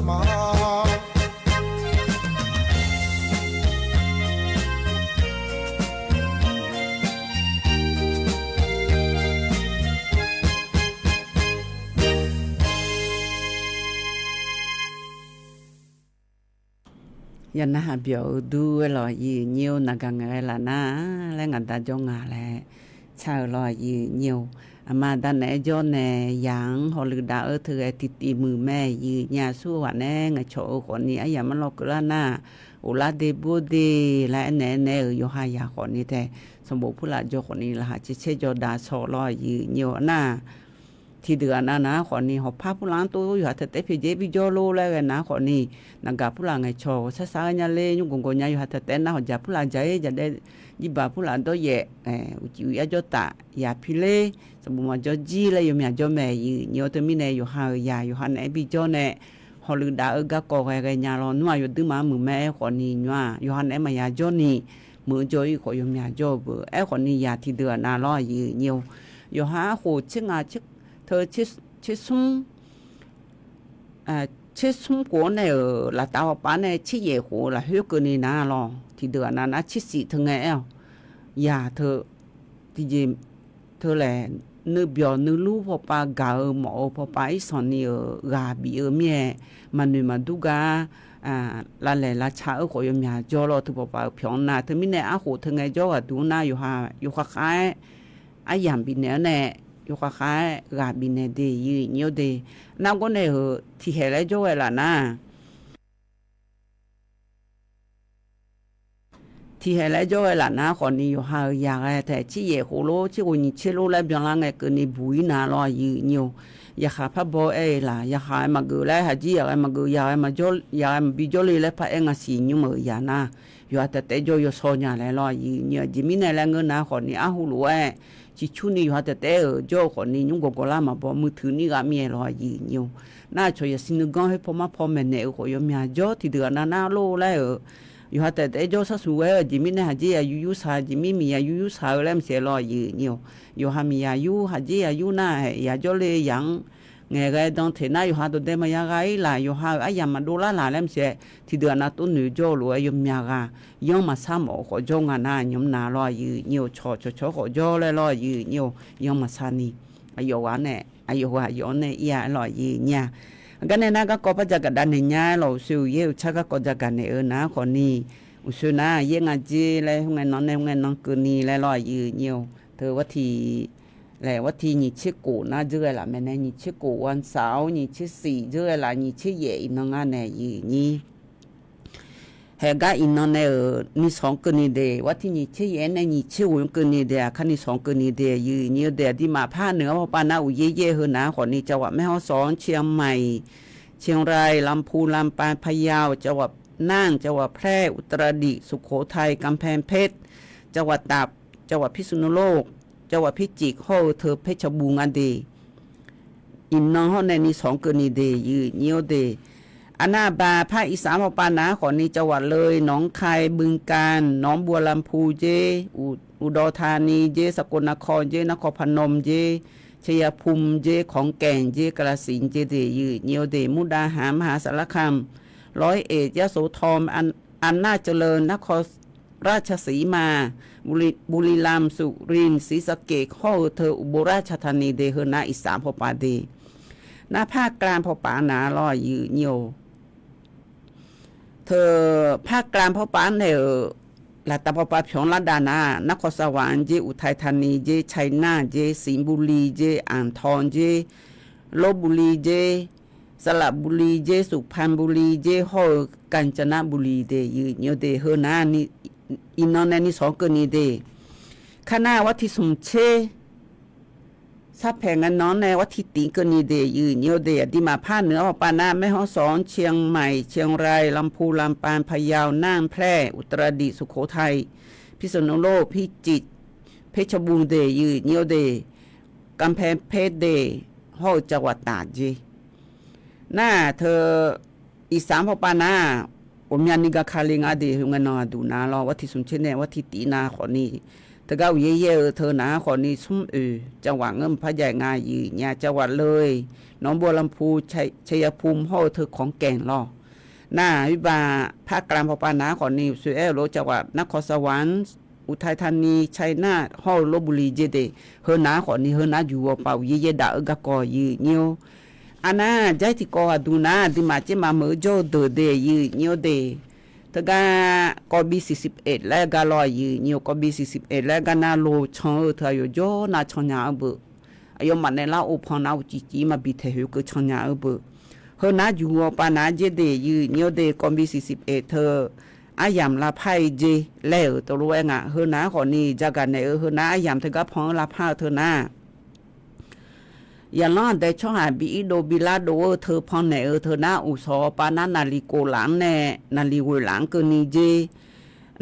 Yawqnan haq byawq-eu dur-aer lawq, aqyuif nyir-or, naqgaq ngaeqghae laf nar laer ngaq da jawr nga laer car-eu lawq, aqyuif nyir-or. Aqma aqda naeq-aer jawr nae yaq-anr hawluiv dav-eu teu ghae tiqtiv muiq mae, aqyuif nyir aqsur ghaq nae ngaeqcawq-eu khawfni aryamq marlawr keuvlar nar, ghoflar de bur-eu de laer aernaeq-aer naeq-euq yawqha yaq khawfni tae sanqbof purlaf jaw khawfni laqkhaq caer caer jaw dav shawr lawq, aqyuif nyir-or nar. Tiqdeuq aqnav nar khawfni hawqpar purlaf-anr tov yawqha taef taef pyaeqdzae bijawr lor laer ghae nar khawfni, naqgaq purlaf ngaeqcawq ghawqshar shar-aer nya ler nymr gawqgawq nya yawqha taef taef nar hawqjaq purlaf jaq-ir jaqdaev jirbaq purlaf dawryaef uqcif uqyar jawr taf yaq pi ler sanqbof maqjawr jir laer yawmyaq jawr mae, aqyuif nyir-or. Teumirnae yawqha-euq yaq yawqha naeq-aer bijawr nae hawluiv dav-eu garkawv ghae ghae nya lawr. Nmr-aq yawduir maqmuiq mae, aerkhawfni nymr-aq yawqha naeq-aer maqya jawrni muiq-eu jawr-ir khawf yawmyaq jawr-eu beu. Aerkhawfni yaq tiqdeuq aqnav lawr, aqyuif nyir-or. Yawqha arkhof tser ngaq teu tser smr tser smr khof-anr nae-euq laftav hawpav nae tser yaef khof-eu lafkhoer keuvni nar lawr, tiqdeuq aqnav nar tser shif teu ngae aer-awq. Yaq teu tiqjeq teu laeq, nuibyawq nuilur pawpav gaq-eu mawf-eu pawpav irsanq ni-euq ghaq bif-eu mir-aer, maqnoeq maqdur gar lavlaeq lavca-eu khawf yawmyaq jawr lawr. Teu pawpav-euq pyawq-anr nar teumirnae arkhof teu ngae jawr ghaq duq-anr nar yawqha yawkhav khav-aer aryamq bifnaeq-anr nae yawkhav khav-aer ghaq bifnaeq de, aqyuif nyir-or de. Nargawr nae-euq tiqhaeq laer jawr ghae laf nar tiqhaeq laer jawr ghae laf nar khawfni yawqha-euq yaq ghae taef tser yaef khof lor tser ghof nyiq tser lor laer byanlar ngae keuvni buq-ir nar lawr, aqyuif nyir-or. Yaqkhaq par baw aer-eu laf, yaqkhaq-aer maqgeuf laer haqjir yaq ghae maqgeuf, yaq ghae maqbi jawrle laer par aer nga siq nymr-euq yaq nar yawqha taef taef jawr yawshaw nya laer lawr, aqyuif nyir-or. Aqjeq mirnae laer ngeur nar khawfni arhu lof-aer ciqcurni yawqha taef taef-euq jawr-eu khawfni nymr gawqgawq lar maqbaw muiqtuiq nir ghav mir-aer lawr, aqyuif nyir-or. Nar aqcawq yasiq nuiganr khoer paw mar paw maeqnaeq-eu khawf yawmyaq jawr tiqdeuq aqnav nar lor laer-euq yawqha taef taef jawr sharsuq ghae-eu aqjeq mirnae haqjir yaq yur yur shaq, aqjeq mir miqyaq yur yur shaq-eu laer maqsiq lawr, aqyuif nyir-or. Yawqha miqyaq yur haqjir yaq yur nar-aer yaq jawrle yaq-anr ngaeqghae dan teq nar yawqha dawqdae maqya gha-ir laf, yawqha-euq aryamq maqdov lar laq laer maqsiq-aer tiqdeuq aqnav tov noeq jawr-eu lof-aer yawmyaq ghaq yanr maqshar mawf-eu khawf jawr nga nar nymr nar lawr, aqyuif nyir-or. Cawq cawqcawq khawf jawr laer lawr, aqyuif nyir-or. Yanr maqshar ni aqyawf ghaq nae aqyawf ghaq aqyawf-anr nae ir-a aer lawr, aqyuif nyir-a. Aqgar nae nar garkawv par jagaq dav naeq nya aer lawq, uqshoe uqyaer uqtsar garkawv jagaq naeq-eu nar khawfni uqshoe nar yaer nga jer laer khoerngae nan nae khoerngae nan keuvni laer lawr, aqyuif nyir-or. Teu warti laer warti nyiq tser kof nar dzeur ghae laf mae nae nyiq tser kof วันเสาร์ nyiq tser shif dzeur ghae laf nyiq tser yaef iqnan nga nae aqyuif nyir. Haegar iqnan nae-euq ni shawq-anr keuvni de, warti nyiq tser yaef-aer nae nyiq tser ghof-anr keuvni de, aqkar ni shawq-anr keuvni de, aqyuif nyir-eu de, aqduimaf par nuiq-anr hawpav nar uqyaer yaer-eu heu nar khawfni จังหวัดแม่ฮ่องสอน เชียงใหม่ เชียงราย ลำพูน ลำปาง พะเยา จังหวัดน่าน จังหวัดแพร่ อุตรดิตถ์ สุโขทัย กำแพงเพชร จังหวัดตาก จังหวัดพิษณุโลก จังหวัดพิจิตร hawr-eu teu เพชรบูรณ์ nga de. Iqnan hawr nae ni shawq-anr keuvni de, aqyuif nyir-or de. Arnar aqba par iqsar hawpav nar khawfni จังหวัดเลย หนองคาย บึงกาฬ หนองบัวลำภู jer, อุดรธานี jer, สกลนคร jer, นครพนม jer, ชัยภูมิ jer, ขอนแก่น jer, กาฬสินธุ์ jer de, aqyuif nyir-or de. มุกดาหาร มหาสารคาม ร้อยเอ็ด ยโสธร อำนาจเจริญ นคร ราชสีมา บุรีรัมย์ สุรินทร์ ศรีสะเกษ hawr-eu teu อุบลราชธานี de, heu nar iqsar hawpav de. Nar ภาคกลาง hawpav nar lawr, aqyuif nyir-or. Teu ภาคกลาง hawpav nae-euq laftav hawpav pyawq-anr lardav nar, นครสวรรค์ jer, อุทัยธานี jer, ชัยนาท jer, สิงห์บุรี jer, อ่างทอง jer, ลพบุรี jer, สระบุรี jer, สุพรรณบุรี jer, hawr-eu กาญจนบุรี de, aqyuif nyir-or de, heu nar iqnan nae ni shawq-anr keuvni de. Kar nar warti smq tser sarpaeq ngae nan-anr nae warti tif keuvni de, aqyuif nyir-or de. Aqduimaf par nuiq-anr hawpav nar แม่ฮ่องสอน เชียงใหม่ เชียงราย ลำพูน ลำปาง พะเยา น่าน แพร่ อุตรดิตถ์ สุโขทัย พิษณุโลก พิจิตร เพชรบูรณ์ de, aqyuif nyir-or de. กำแพงเพชร de, hawr-eu จังหวัดตาก jer. Nar-aq teu iqsar hawpav nar, ghawqmyani gar kale nga de, heu ngae nan aqduq nar lawr, warti smq tser nae warti tif nar khawfni Teugar uqyaer yaer-eu teu nar khawfni smr oeq จังหวัด ngeur maqpar jav nga. Aqyuif aqnyir, จังหวัดเลย หนองบัวลำภู ชัย- ชัยภูมิ hawr-eu teu ขอนแก่น lawr. Nar-aq, irbaq par kavlam pawpav nar khawfni uqsoer aer-eu lof จังหวัดนครสวรรค์ อุทัยธานี ชัยนาท hawr-eu ลพบุรี jeq de, heu nar khawfni heu nar juq-awr pav uqyaer yaer daf-eu garkawv aqyuif aqnyir-or. Arnar, jair tiqkawv aqduq nar aqduimaf tsermaf meuq-eu jawr-eu deuq de aqyuif aqnyir-or de. Teugar ก.บี สี่สิบเอ็ด laer gar lawr aqyuif aqnyir-or, ก.บี สี่สิบเอ็ด laer gar nar lo can-eu teu aqyawf jawr nar can nya-eu beuq. Aqyawfmaf naeq lar-eu pan nar uqcif cif maqbi taeq khoerkeuv can nya-eu beuq. Heu nar juq-awr pav nar jaer de aqyuif aqnyir-or de, ก.บี สี่สิบเอ็ด teu aryamq lavpar-eu jeq laer-euq tov lof-aer nga. Heu nar khawfni jagaq naeq-eu heu nar aryamq teugar pan-eu lavpar-eu teu nar Yaqlanr aqdae tsawrhaq bi irdov bi lardov-eu teu pannaeq-eu teu nar, uqshawq pav nar naqliq kof laf-anr nae naqliq ghoeq laf-anr keuvni jer.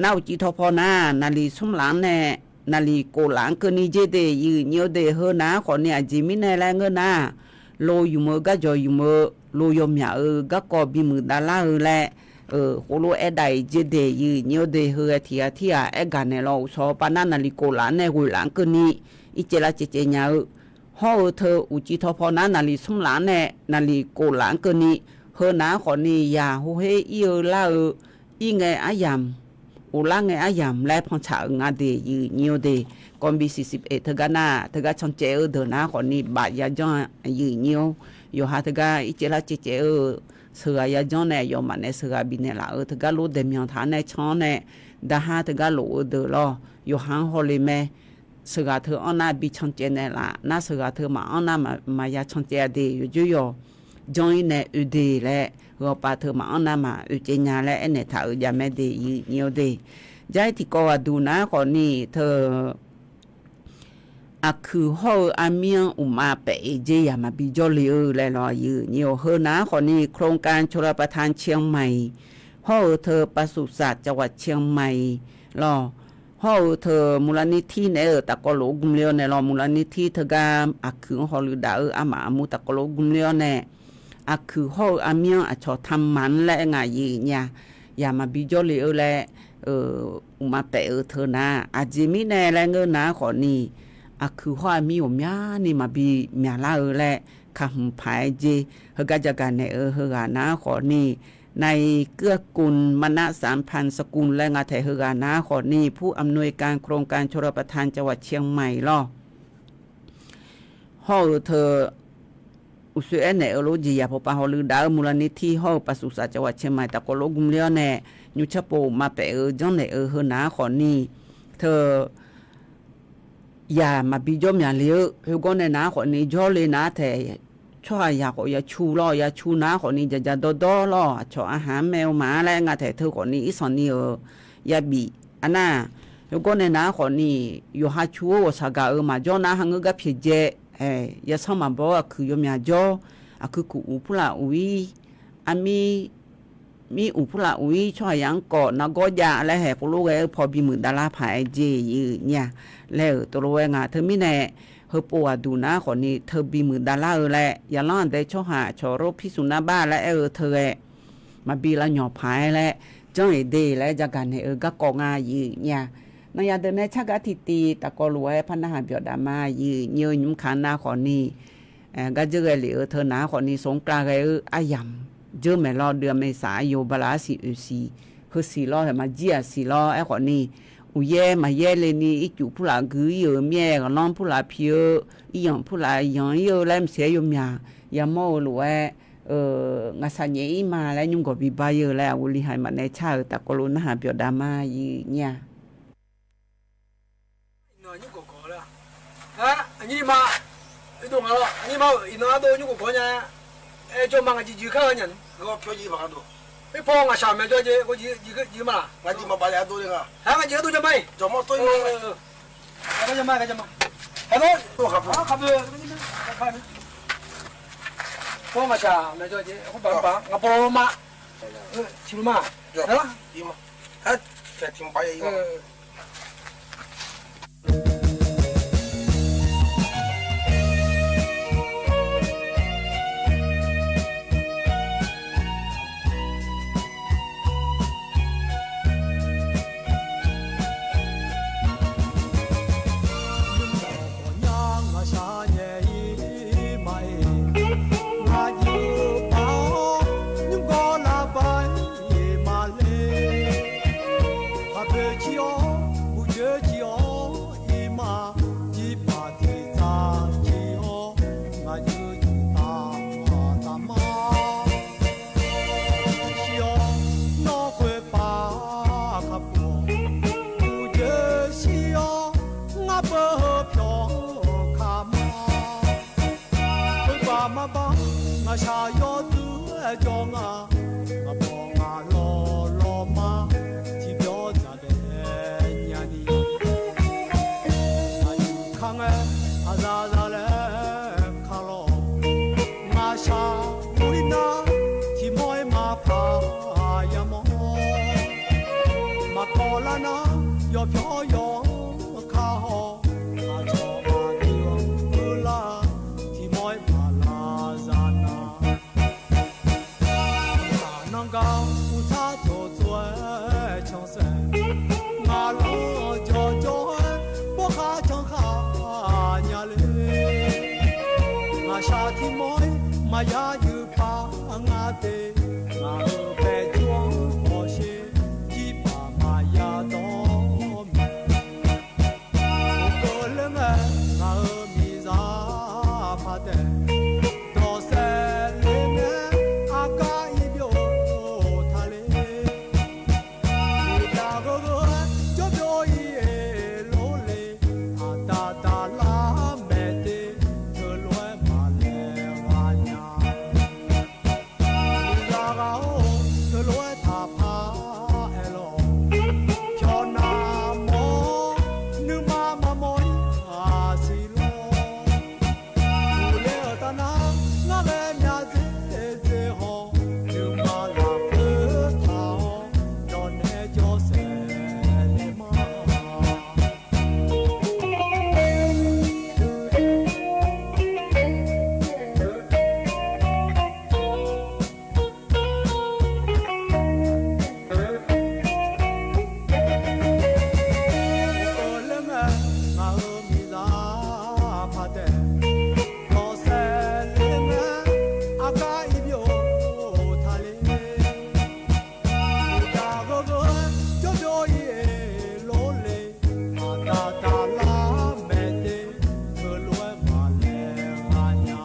Nar uqcif tawpaw nar naqliq smr laf-anr nae naqliq kof laf-anr keuvni jer de aqyuif aqnyir-or de. Heu nar khawfni aqjeq mirnae laer ngeur nar, lo yumq-eu garjawq yumq-eu, lo yawmyaq-eu garkawv bimuiq davlar-eu laer, khoerlof-aer dav-iq jer de aqyuif aqnyir-or de. Heu ghae tiq ghaq tirghaq aergaq naeq lawr, uqshawq pav nar naqliq kof laf-anr nae ghoeq laf-anr keuvni ircaev lavcaev caev nya-eu, hawr-eu teu uqcif tawpaw nar naqliq smr laf-anr nae naqliq kof laf-anr keuvni, heu nar khawfni yaq hawher ir-eu lar-eu, ir ngae aryamq, ghoflar ngae aryamq laer pantsaq-euq nga de aqyuif aqnyir-or de. ก.บี สี่สิบเอ็ด teugar nar teugar cancaev-eu deuq nar khawfni baf yajanr aqyuif aqnyir-or. Yawqha teugar ircaev lavcaev caev-eu sheuqghaq yajanr nae aqyawfmaf nae sheuqghaq bifnaeq laf-eu teugar lor daeqmyanq taq-anr nae can-anr nae, daqhar teugar lof-eu deuq lawr yawqha-anr hawle mae. Sheuqghaq teu anr nar bi cancaev naeq laf nar, sheuqghaq teu maqanr nar maqya cancaev-a de. Yawqjox yawq janr-ir nae oe de laer, ghawqpav teu maqanr nar maq oe caev nya laer aernaeq taq-euq javmae de aqyuif aqnyir-or de. Jair tiqkawv ghaqduq nar khawfni teu aqkuiq hawr-eu armir-anr uqmav paef-eu jeq yaq maqbi jawrle-eu laer lawr aqyuif aqnyir-or. Heu nar khawfni โครงการชลประทานเชียงใหม่ hawr-eu teu ปศุสัตว์จังหวัดเชียงใหม่ lawr, hawr-eu teu มูลนิธิ naeq-aer-euq tafkawv lof-aer gmq le-awr naeq lawr, มูลนิธิ teugar aqkuiq-anr hawluiv daf-eu armaf armur tafkawv lof-aer gmq le-awr nae, aqkuiq hawr-eu armir-anr aqcawq ทำหมัน laer aer nga aqyuif aqnyir-a, yaq maqbi jawrle-eu laer uqmav paef-eu teu nar, aqjeq mirnae laer ngeur nar khawfni, aqkuiq hawr armir ghawqmyani maqbi myaqlar-eu laer kaqhmq paq-aer jer. Heugar jagaq naeq-eu heughaq nar khawfni, นายเกื้อกูล มณะสารพันสกุล laer nga taeq. Heughaq nar khawfni ผู้อำนวยการโครงการชลประทานจังหวัดเชียงใหม่ lawr, hawr-eu teu uqsoer aernaeq-eu lof jeq yaq pawpav hawluiv daf-eu มูลนิธิ hawr-eu ปศุสัตว์จังหวัดเชียงใหม่ tafkawv lof-aer gmq le-awr nae, nymrcar pov uqmav paef-eu janrnaeq-eu heu nar khawfni, teu yaq maqbi jawr myaqle-eu khoergawr nae nar khawfni jawrle nar taeq, tsawrhaq yaq khawf ya cu lawr, ya cu nar khawfni jaqjaq dawrdawr lawr, aqcawq aqhaq-anr mae-eu ma laer nga taeq. Teu khawfni irsanqni-euq yabif arnar, khoergawr nae nar khawfni yawqha cu-eu ghawqshaq gaq-euq maqjawr nar, ha ngeur gar pyaeqdzae, yasanr maqbaw-eu aqkuiq yawmyaq jawr, aqkuiq kuq uq purlaf uq-ir, armir mir uq purlaf uq-ir tsawrhaq yaq-anr kawf nargawr jav laer haeq khoerlof ghae-eu paw bimuiq davlar paq-aer jeq aqyuif aqnyir-a laer-euq tov lof-aer nga. Teumirnae heupov ghaqduq nar khawfni teu bimuiq davlar-eu laer, yaqlanr aqdae tsawrhaq cawq ro pirsuq nar bar laer aer-eu teu ghae maqbi lavnyawq paq-aer laer, janr-iq de laer jagaq naeq-eu garkawv nga aqyuif aqnyir-a. Nanya deuq nae cargar tiqtiv tafkawv lof-aer par narhaq byawf daf ma aqyuif aqnyir-eu nymr kaq nar khawfni, gar dzeur ghae lef-eu teu nar khawfni สงกรานต์ ghae-eu aryamq dzeur maeq lawr, deuq-aq เมษา aryo bala arsiq oeq siq, heu siq lawr, haeq maqjir-aq siq lawr. Aerkhawfni uqyaer maqyaer le ni ircuf purlaf gui-ir-euq mir-aer, ghaqlanr purlaf pi-eu, iryanq purlaf yanq-ir-eu laer maqsiq-aer yawmyaq yamawr-eu lof-aer, ngaqshaq nyaef-ir ma laer nymrgawq bibar-ir-eu laer aqghoe li haiq maqnaeq car-euq tafkawv lof narhaq byawf daf ma aqyuif aqnyir-a. Iqnan aqnyir gawqgawq laer, aqnyir ma, iqdov ngaq lawr, aqnyir ma-euq iqnan ardov nymr gawqgawq nya, aer jawr ma ngaq jeq jeq kar-eu nya ni. Gawqpyawr jeq maqgaq dov. Irpaw ngaqshaq maeq jawr jeq, jiq ma laq. Ngaq jeq maqbaf le ardov le nga. Ngaq jeq ardov jawr ma-iq. Jawq mawr tawr-ir ma. Paw ngaqshaq maeq jawr jeq, khoer baf baf ngaq paw ma. Tiq luf ma. Tiq ma. Tiq ma. Shaq nyae-ir ma-iq, ngaq jeuq paq-awr nymrgawr lavbav-iq ma le. Khaqpoeq cir-awr, uqjoer cir-awr ir ma, jirbaq tiqtaq cir-awr, ngaq jeuq jeuq taq taq ma. Shir-awr nawr khoerpav kaqpov, uqjoer shir-awr ngar beu heu pyawq kaq ma. Khoerpav maqbav, ngaqshaq yawdui-aer jawr nga, ngaqbawq ngaq lawq lawq ma, tiqbyawr dzaq daef nya ni. Aqyuif kar ngae, aqzaf zaf laer ka lawq. Ngaqshaq ur-ir nar, tiqmawr-ir maqpaq yamawr. Maqkawv lar nar, yawpyawr yawr-anr kar haw. Aqcawq aqdui-anr ur lar, tiqmawr-ir maqlaq zaq nar. Aqnanr gar uvtsar tsawqtsov-aer cansaef, ngaqlanr jawrjawr-aer bawrkhar janrkhar nya le. Ngaqshaq tiqmawr-ir maqya yuif pav ngar te, ngaq-euq baejur-anr hawsher, jirbaq maqya dawr mae. Uqkeuv ler ngae, ngaq-euq miqzaq paq taef, dawqsaev le ngae, argar ir byov taq le. Tiqdav gheu gheu-aer jawr byov ir-eq lor le, aqda daqlar maeq te, teulof-aer maqlaeq ghaq nya. Miqzaq ghaq-or, teulof-aer taqpar aerlawq. Pyawq navmawr-awr, nuima maqmawr-ir aqsiq lawr. Uqle-euq tavnar, ngar ghae myav dzer dzer haw, nuima lafkhoer taq-awr, nawqnae jawr saef le ma. Ler ngae, ngaq-euq miqzaq paq taef, dawqsaev le ngae, argar ir byov taq le. Tiqdav gheu gheu-aer jawr byov ir-eq lor le, aqda daqlar maeq te, teulof-aer maqlaeq ghaq nya.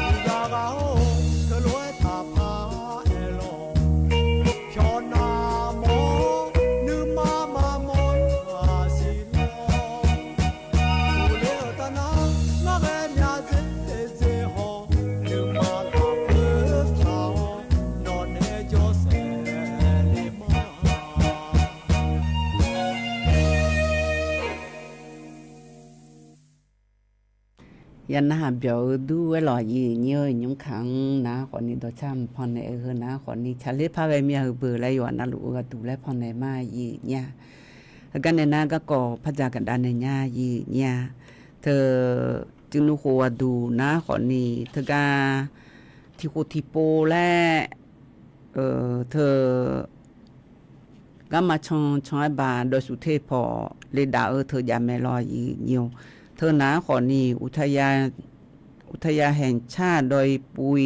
Miqzaq ghaq-or, teulof-aer taqpar aerlawq. Pyawq navmawr-awr, nuima maqmawr-ir aqsiq lawr. Uqle-euq tavnar, ngar ghae myav dzer dzer haw, nuima lafkhoer taq-awr, nawqnae jawr saef le ma. Yanar haq byawq-eu dur-aer lawq, aqyuif nyir-eu nymrkaq-anr nar khawfni dawqcar mq pannaeq-eu heu nar khawfni tsaqler par ghae myav-eu beuq laer yawqha navluf-eu gharduq laer pannaeq ma, aqyuif nyir-a. Heugar nae nar garkawv par dzaq gaqdav naeq nya, aqyuif nyir-a. Teu, cuiv nuv khof aqduq nar khawfni teugar tiq khof tiqpov laer, teu garma can can-aer baq dawqsuf ter pawq le daf-eu teu jav mae lawq, aqyuif nyir-or. Teu nar khawfni อุทยานแห่งชาติดอยปุย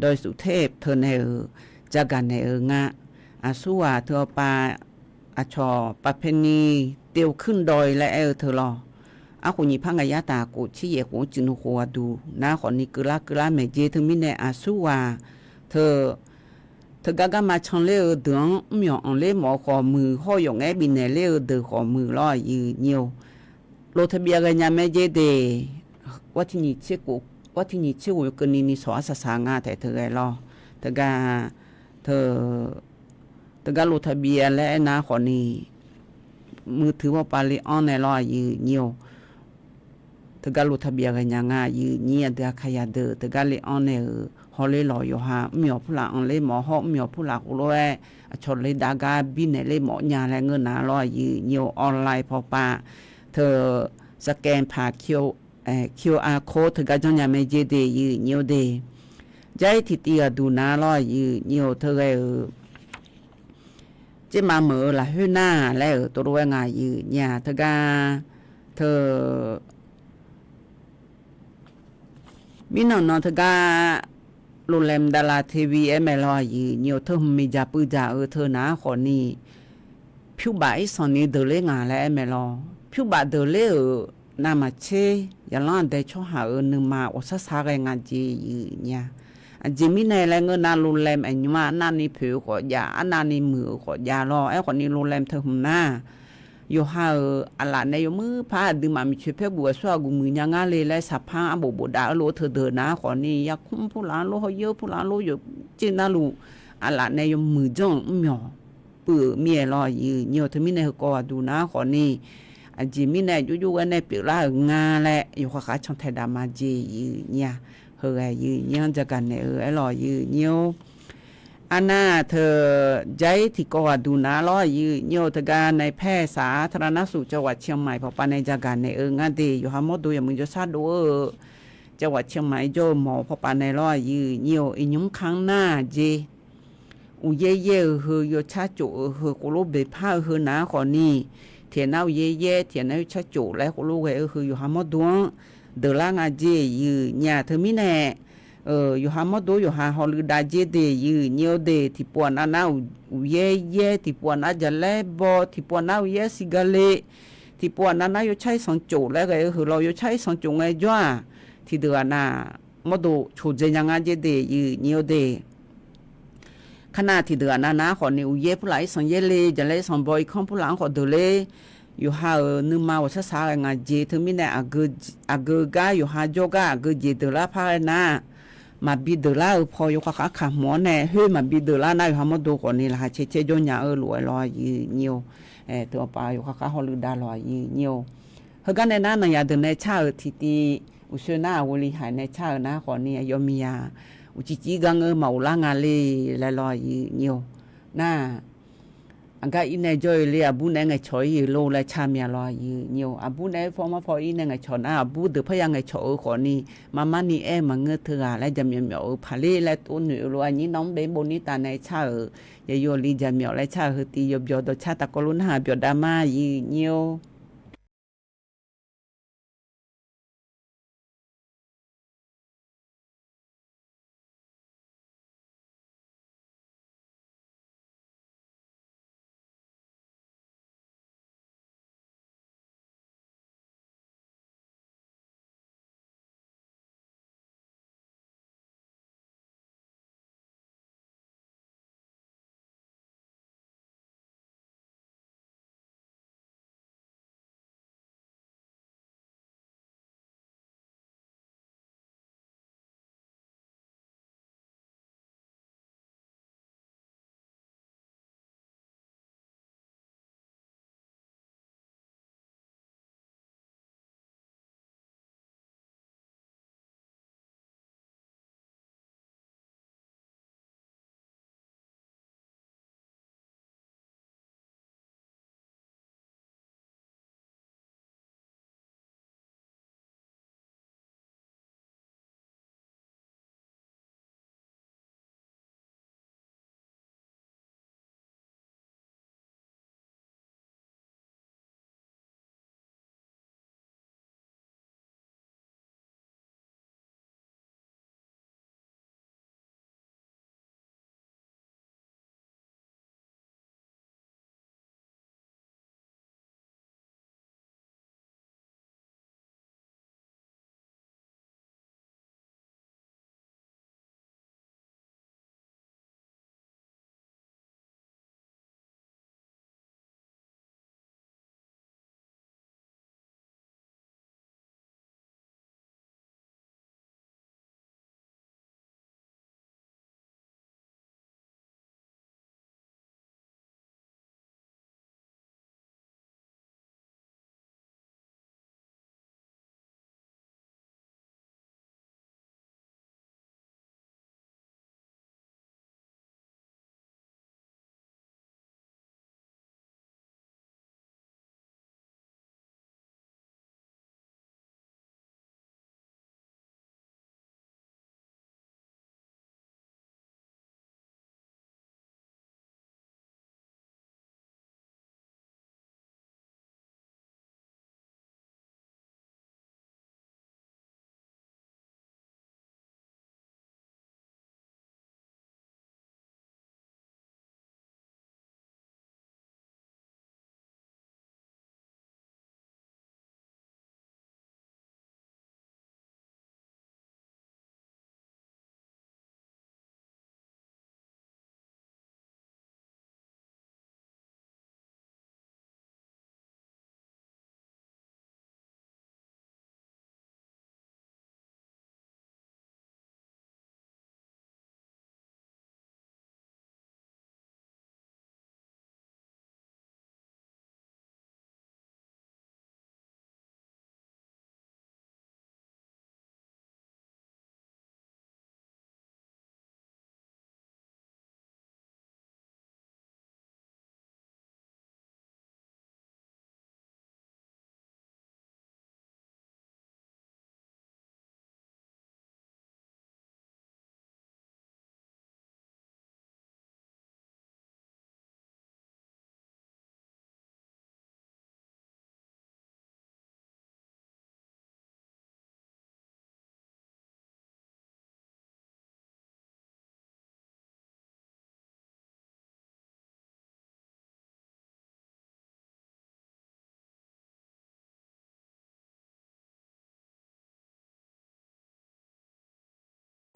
ดอยสุเทพ teu nae-euq jagaq naeq-eu nga. Aqsurghaq teu-awr pav aqcawq ประเพณีตีขึ้นดอย laer aer-eu teu lawq. Arkhof nyiq par ngaq yar taf khof tser yaef khof-anr cuiv nuv khof aqduq nar khawfni keuvlar keuvlar maeq jeq teumirnae aqsurghaq teu teugar garma canler-eu deuq-anr mr myawq anqler mawf-eu khawf muiq, hawr yawf ngaer bifnaeq ler-eu deuq khawf muiq lawr, aqyuif nyir-or. ลงทะเบียน ghaenya mae jeq de, วันที่ วันที่ ยี่สิบหก keuvni ni sawq-ar saqsaq nga taef teu ghae lawr. Teugar teu teugar ลงทะเบียน laer aernar khawfni มือถือ bawr pav le anr nae lawr, aqyuif nyir-or. Teugar ลงทะเบียน ghaenya nga, aqyuif nyir aqdui aqkaq yadeuq teugar le anr nae-euq hawler lawq. Yawqha mr myawq purlaf anqler mawf hawr mr myawq purlaf khof lof-aer aqcawq le dav gar binaeq ler mawf nya laer ngeur nar lawr, aqyuif nyir-or. Online paw pav teu สแกนผ่าน QR code teugar janrnya mae jeq de, aqyuif nyir-or de. Jar-ir tiqtiv aqduq nar lawr, aqyuif nyir-or. Teu ghae-euq เจ๊มาเหมิน lafkhoer nar laer-euq tov lof-aer nga, aqyuif nyir-a. Teugar teu mirnan nan teugar โรงแรมดารา TV aer mae lawr aqyuif nyi-eu, teu hmq miqdzaq puivdzaq-eu teu nar khawfni, pyurbaf irsanq ni deuq ler nga laer aer mae lawr. Pyurbaf deuq ler-euq navmaqtser, zaqlanr aqdae tsawrhaq-euq nuima ghawqshar shar ghae nga jeq aqyuif nyi-a. Aqjeq mirnae laer ngeur nar, โรงแรม aqnymr-aq arnavni poeq-eu khawf jav, arnavni muiq-euq khawf jav lawr. Aerkhawfni โรงแรม teu hmq nar, yawqha-euq aqlaf nae yawmuir par aqduimaf miqcoeq paer guf ghaqsur aqguf muiq nya ngar le laer saqpar-anr arbof bofdav-eu lof-aer teudeuq nar khawfni, yarkmr purlaf-anr lor, hawyer purlaf-anr lor, yawqjeq navluf aqlaf nae yawmuiq janr-euq mrmyawq puiv-euq mir-aer lawr aqyuif nyi-eu. Teumirnae heukawv ghaqduq nar khawfni, aqjeq mirnae jovjov ghae nae pyeuflar-euq nga laer yawqha khaq cantae daf ma jeq aqyuif nyi-a. Heughaq aqyuif nyi-anr jagaq naeq-eu aer lawr aqyuif nyi-or. Arnav teu jair tiqkawv ghaqduq nar lawr aqyuif nyi-or, teugar nae paer saq-ar ธารณสุข จังหวัดเชียงใหม่ pawqpav nae jagaq naeq-eu ngar de. Yawqha mawrdo yawmuiq jawrshar dov-eu จังหวัดเชียงใหม่ jawr-eu mawf-eu pawqpav nae lawr aqyuif nyi-or, iqnymr kanr nar jeq uqyaer yaer-eu heu yawtsar tsof-eu heu khof lof beqpar-eu heu nar khawfni, tiqnar uqyaer yaer tiqnar yawtsar tsof laer khof lof ghae-eu heu yawqha mawrdo-anr deuqlar nga jeq aqyuif nyi-a. Teumirnae yawqha mawrdo yawqha hawluiv dav jer de aqyuif nyi-or de. Tiqpov aqnav nar uqyaer yaer, tiqpov aqnav jaqlaer baw, tiqpov aqnav uqyaer siqgale, tiqpov aqnav nar yawtsar irsanq tsof laer ghae-eu heu lawr, yawtsar irsanq tsof ngae jawr-aq, tiqdeuq aqnav mawrdo coqdzae nya ngar jer de aqyuif nyi-or de. Kar nar tiqdeuq aqnav nar khawfni uqyaer purlaf irsanq yaer le, jaqlaer irsanq baw, irkanr purlaf-anr khawf deuq ler, yawqha-euq nuima ghawqshar shar ghae nga jeq. Teumirnae aqgeu gar yawqha jawrgar aqgeu jeq deuqlar par ghae nar, maqbi deuqlar-eu paw yawkhav khar kamq-awr nae khoer maqbi deuqlar nar, yawqha mawrdo khawfni laqkhaq caer caer jawr nya-eu lof-aer lawr aqyuif nyi-or. Teu-awr paf yawkhav khar hawluiv dav lawr aqyuif nyi-or. Heugar nae nar, nanyaf deuq nae car-euq tiqtiv uqshoe nar, aqghawli haiq nae car-euq nar khawfni, aqyawf miqyaq uqcif cif gar ngeur maqghoflar nga le laer lawr aqyuif nyi-or. Nar, aqgar ir nae jawr-eu le, aqbur nae ngaeqcawq ir-euq lor laer car mya lawr aqyuif nyi-or. Aqbur nae paw mar paw ir nae ngaeqcawq nar, aqbur deuq parya ngaeqcawq-eu khawfni, marmar ni aer-eu maqngeur teughaq laer jaqmyawf myawf-eu paqler laer tov noeq-eu lof-aer nyir nawr mr bef bov nir tav nae car-euq, yaqyawf li jaqmyawf laer car-euq heu tiv yawbyawq dawqcar taf kawv lof narhaq byawq dav ma aqyuif nyi-or.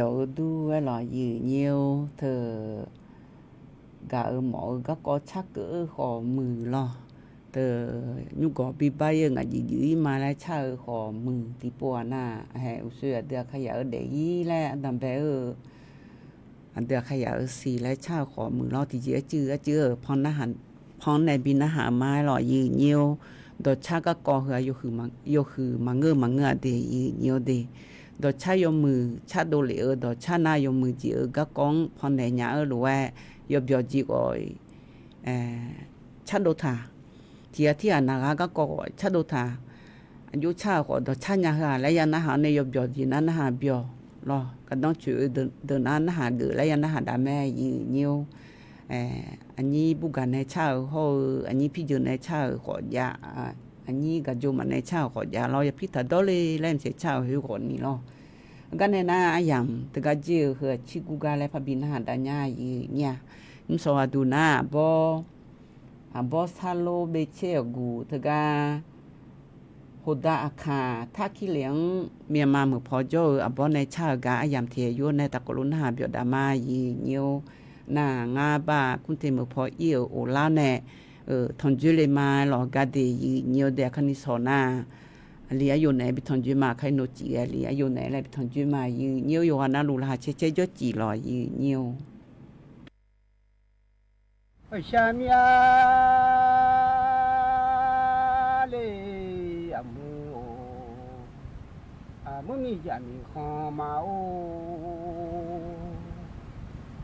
Yawf-eu dur-aer lawq, yiq nyir-or, teu gaq-eu mawf-eu garkawv carkeuv-eu khawf muiq lawr. Teu nymrgawq bibar-ir-eu ngaq jeq jeq-ir ma laer car-eu khawf muiq. Tiqpov-aq nar, hae uqshoe aqdui aqkaqyaq-eu daef-ir laer ardanqbae-eu aqdui aqkaqyaq-eu siq laer car-eu khawf muiq lawr. Tiqjeq arcuiv arcuiv-eu pan nae bi narhaq-eu ma-aer lawq, yiq nyir-or. Dawqcar garkawv heu-aq yawhuiq maqngeur-eu maqngeur-aq de, yiq nyir-or de. Dawqcar yawmuiq cardov lef-eu dawqcar nar yawmuiq jeq-eu garkawv-anr pannaeq nya-eu lof-aer yawbyawq jeq khawf cardov taq. Tiq ghaq tirghaq naq ghaq garkawv khawf cardov taq. Aqjox car-euq khawf dawqcar nya heu-aq laer ya narhaq-awr nae yawbyawq jeq nar narhaq byawq lawr. Gardanr coeq-eu deuq nar narhaq geuf laer ya narhaq dav mae, yiq nyir-or. Aqnyir burgaq nae car-euq hawr-eu, aqnyir pirjeuq nae car-euq khawf jav, aqnyir gaqjov maf nae car-euq khawf jav lawr. Yapir taqdawr le laer maqtser car-euq khoerghawf ni lawr. Gar nae nar aryamq teugar jir-eu heu-aq cirgur gar laer parbi narhaq dav nya, yiq nyir-a. Nymrshawq aqduq nar aqbawr, aqbawr sarlor bevcaer-euq guq teugar hawqda aqkaq tarkir lef-anr Myanmar meuq paw jawr-eu aqbawr nae car-eu gar aryamq tiq yur nae taqkawv lof narhaq byawq dav ma, yiq nyir-or. Nar ngar bar kmr te meuq paw ir-euq of lar nae tanqjoer le ma lawq. Gar de yiq nyir-or de, aqkar ni shawq nar aqli aryo naeq-aer bi tanqjoer ma, aqkar ni nawq cif ghae aqli aryo naeq laer bi tanqjoer ma, yiq nyir-or. Yawqghaq navluf laqkhaq caer caer jawr cif lawq, yiq nyir-or. Aqshaq mir-a le, aqmuir-or, aqmuir miqjaq miqkhanq ma-or,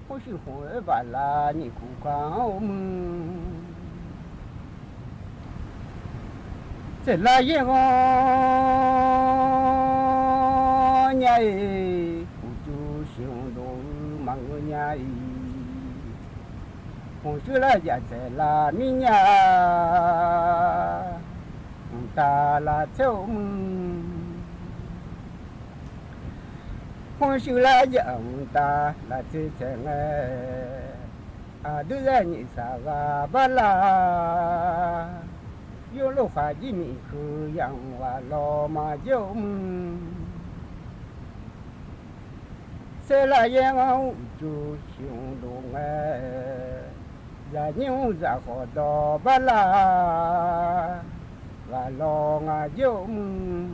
khoershuif khof-aer baflar nyiq kuq kaq-anr-or muir, tsaeqlar yaer ghanr nya-iq, uqduq siqhmq dov-eu maqngeur nya-iq, khoershuif lar jaf tsaeqlar mir nya, mqtav lavtser-or muir, khoershuif lar jaf mqtav lavtser tsaeq ngae, aqdui zar nyiq saqghaq bar lar, yawlof khaq jir miqkeuv yamq ghaq lawq maqjir-or muir, tsaeqlar yaer ghanr uqduq siqhmq dov ngae, zaqnyir mr zaq khawf dawq bar lar, ghaq lawq ngaq jir-or muir,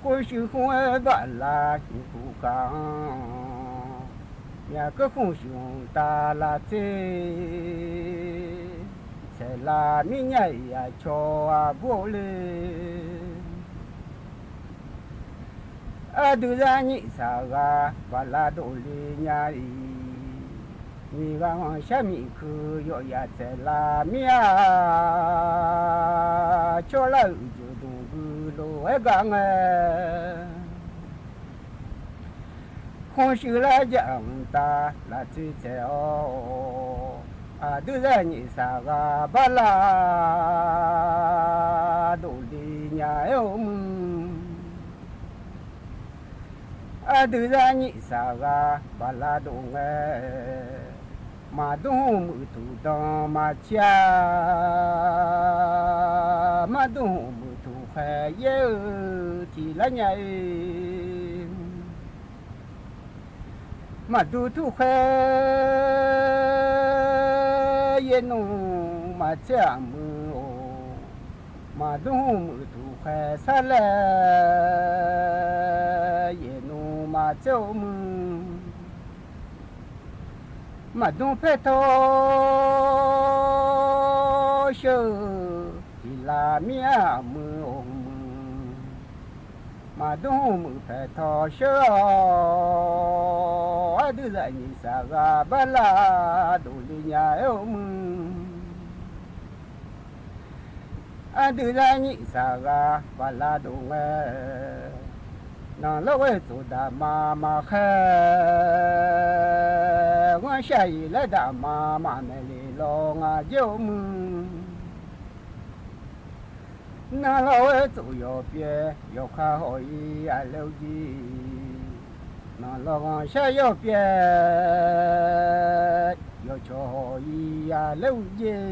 khoershuif khof-aer baflar nyiq kuq kaq-anr, myaq keuv khoershuif mqtav lavtser tsaeqlar mir nya-iq, aqcawq aqbur-or le. Aqdui zar nyiq saqghaq baflar dovle nya-iq, nyiq ghaq ghanqshar miqkeuv yawf yaf tsaeqlar mir-a, tsawrlar-euq uqduq dmq gui lof-aer gar ngae, khoershuif lar jaf mqtav lavtser tsaeq-awr, aqdui zar nyiq saqghaq bar lar dovle nya-aer-or muir, aqdui zar nyiq saqghaq baflar dov ngae, maqdur hmq muiq tuq dan maqtser-a, maqdur hmq muiq tuq khaeq yaer-eu tiq lar nya-iq, maqdur turkhaer yaernmr maqtser aqmuir-or, maqdur hmq muiq tuq khaeq sar laer yaernmr maqtser-or muir, maqdur paertawr sheur-eu tiq lar mir-a, aqmuir-or muir, maqdur hmq muiq paertawr sheur-awr, aqdui zar nyiq saqghaq bar lar dovle nya-aer-or muir, aqdui zar nyiq saqghaq baflar dov ngae, nanlawr ghoer tsov daqma maqkhaer, ghanrshaq-iq laer daqma maqmaeq le lawq ngaq jir-or muir, nanlawr ghoer tsov yawpyaev yawkhav haw-ir-a laer-or jir, nanlawr ghanrshaq yawpyaev yawcawq haw-ir-a laer-or jir,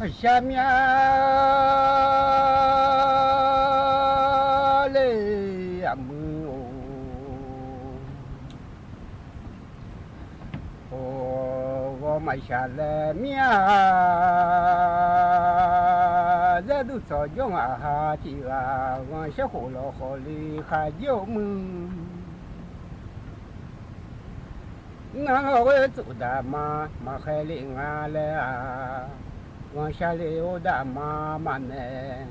aqshaq mir-a Shaqlaeq mir-a, Zarduq tsawqjawr ngaq ha tiq ghaq ghanqshar khof lawq khawf le khaqjir-awr muiq. Nar lawr ghoer tsuf daqma maqkhaer le nga laer-aq, ghanqshar le-or daqma maqmaeq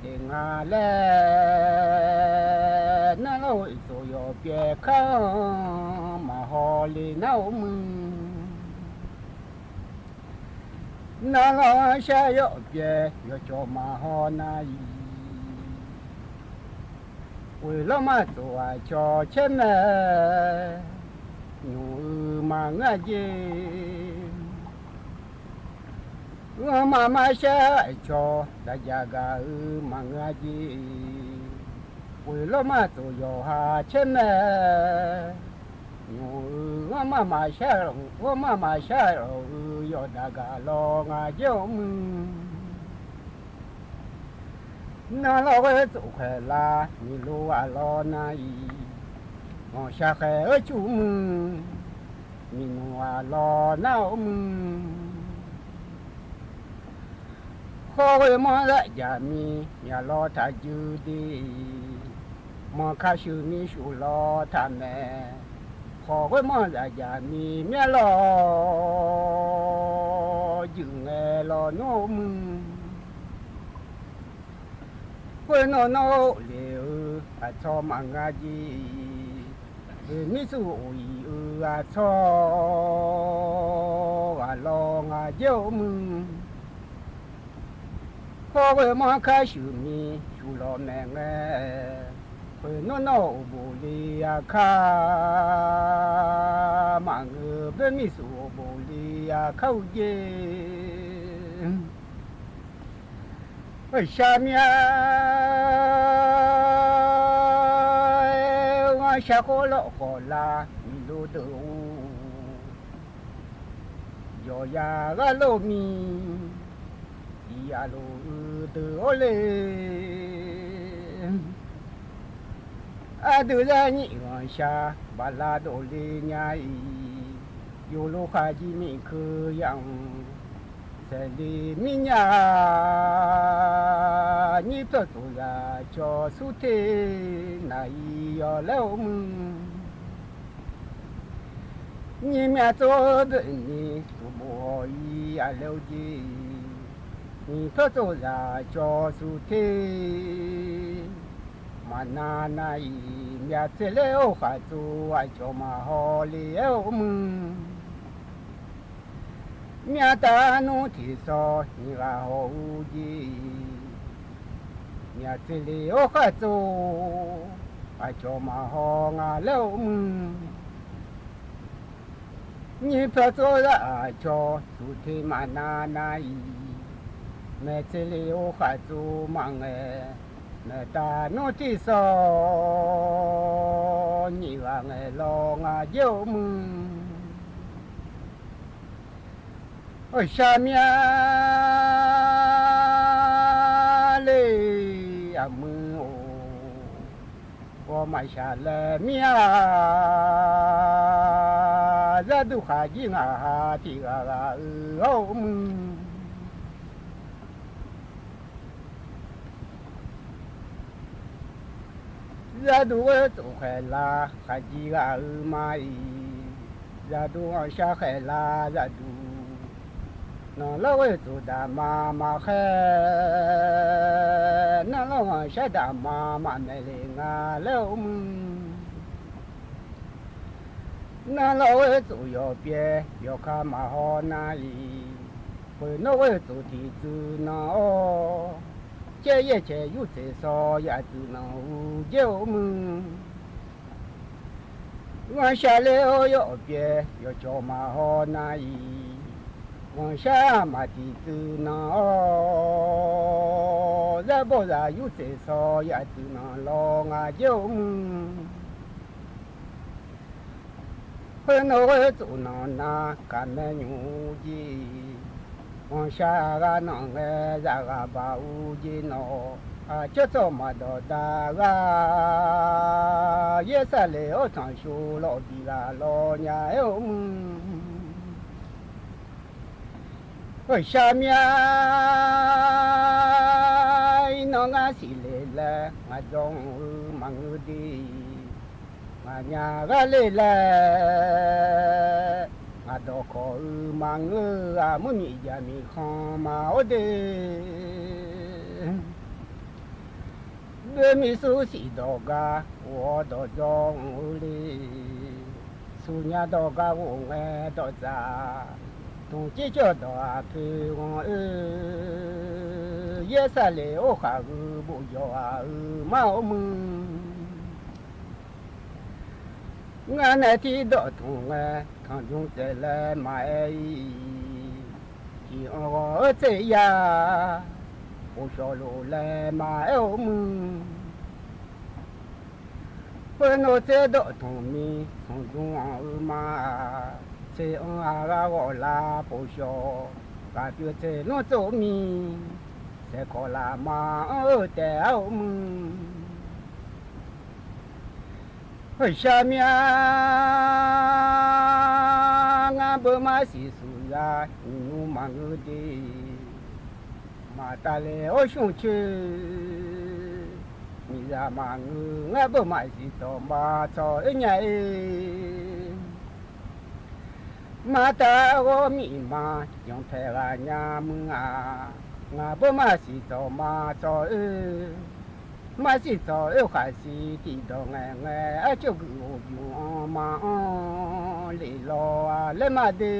le nga laer, nar lawr ghoer tsuf yawqpyaev kar-anr maqhaw le nar-awr muiq. Nar lawr shar yawqpyaev yawqcawq maqhaw nar-iq, ghoeq lawr maqtsof aqcawq caer mae, nymq-eu maqngeur-a jer. Ghanrma marshar aqcawq daqjaq gaq-eu maqngeur-a jer. Ghoeq lawr maqtsof yawqha caer mae, nymq-eu ghanrma maqshar, ghanrma maqshar lawq-eu yawqdaq gaq lawr ngaq jaer-awr muiq. Nar lawr ghoer tsuf khaeq lar nyiq lo ghaq lawr nar-iq, ghanqshaq khaeq-eu cuf muiq, miqnmq ghaq lawr nar-awr muiq. Khawr ghoer manr zaf jaq mir myaq lawr taq juir de, manq ka shuif mir shuif lawr taq maeq. Khawr ghoer manr zaf jaq mir myar lawr juif ngae lawr nmr-awr muiq. Khoer nawr nawr-awr le-eu aqcawq maqnga jer. Oeq mir suf of-iq-eu aqcawq ghaq lawr ngaq jaer-awr muiq. Khawr ghoer manr kar shuif mir shuif lawr maeq ngae, khoer nawr nawr-awr uqbof le-a kar maqngeur, boer mir suf uqbof le-a kar-eu jer. Shar mir-a, ghanrshaq khawf lawr khawf lar nyiq lo deuq-or, yawqya ghar lor mir, iq yaf lof-eu deuq-awr le. Aqdui zar nyif ghanqshaq baqla dovle nya-iq, yawlo khaqjir miqkeuv yamq saeqle mir nya-a, nyir pyawr tsofzaq cawq sur te naq-iq yawlaer-awr muiq. Nyir myav tsov-eu boeqni uqbof hawq-ir aqlaer-eu jer, nyir pyawr tsofzaq cawq sur te maqnav nav-iq, myav tser ler-awr khaqtsov aqcawq maqhaw le-aer-awr muiq. Myav taf nmr tiqsawq nyiq ghaq haw-eu jer, myav tser ler-awr khaqtsov aqcawq maqhaw nga laer-awr muiq. Nyir pyawr tsov zaq aqcawq sur te maqnav nav-iq, maeq tser ler-awr khaqtsov maqngaeq, maeq taf nmr tiqsawq nyiq ghaq ngaeq lawr ngaq jaer-awr muiq. Shar mir-a le, aqmuiq-or, ghawrmaf shaqlaeq mir-a, zarduq khaqjir ngaq ha tiq ghaq ghaq-eu hawr-eu muiq. Zarduq ghoer tsov khaeq lar khaqjir ghaq-eu ma-iq, zarduq ghanqshaq khaeq lar zarduq, nanq lawr ghoer tsov daqma maqkhaer, nanq lawr ghanqshaq daqma maqmaeq le nga laer-awr muiq. Nanq lawr ghoer tsov yawqpyaev yawqka maqhaw nav-iq, khoer nawr ghoer tsov tiqtsuif nanq-awr, caer yaer caeq yurtseq sawr yaf tsuif nanq-eu jaer-awr muiq. Ghanqshaq ler-awr yawqpyaev yawqcawq maqhaw nav-iq, ghanqshaq maq tiqtsuif nanq-awr, zarbawr zaq yurtseq sawr yaf tsuif nanq lawr ngaq jaer-awr muiq. Khoer nawr ghoer tsov nanq nar kaqmae nymr-eu jer, ghanqshaq ghaq nanq ngae zaq ghaq baq-eu jer nawq, aqcawq tsawq maqdawq da ghaq, yaer saqlaeq-awr tanqshov lawq biq ghaq lawr nya-aer-awr muiq. Ghovshaw myav, iqnan ngar siqle laer ngaq jawr-eu maqngeur de. Ngaq nya ghar le laer ngaq dawqkawq-eu maqngeur-eu aqmur miqjaq miqkhanq maqor de. Boer miqsur siq dawq gar ghof-awr dawq jawr mq-eu le. Suqnya dawq gar ghof ngae dawqtsaf, tmqcir cawv dawq aqpoeq ghanq-eu, yaer saqlef orkhaq-eu bof yawq-aq-euq mar-or muiq. Ngar nae tirdawq tmq ngae, tanqjmq tsaev laer maqaer-ir. Tiq anr ghawq-eu tser ya, bof shawq lof laer maqaer-or muiq. Khoernar tser dawq tmq mir, tanqjmq anr-eu ma-aq, tser anr-aq ghar ghawq lar bof shawq, ghaq pyeuf tser lanr tsov mir, saeqkawq laf ma anr-eu taef-ar-or muiq. Ghovshaw myav, ngar beu mar siq suq ya, nymq nmr maqngeur de. Maqtav le-awr shmr coer, miqzaq maqngeur ngar beu maqsiq tsawq ma tsawq-oer nya-ir. Maqtav ghawr miqma, yanpaeq ghaq nya muiq-aq, ngaq beu maqsiq tsawq ma tsawq-oer. Maqsiq tsawq-oer khaqsiq tiqdawq ngaeq ngae, arceuv guiq ghof bymq-anr ma anr lef law-a laer ma de.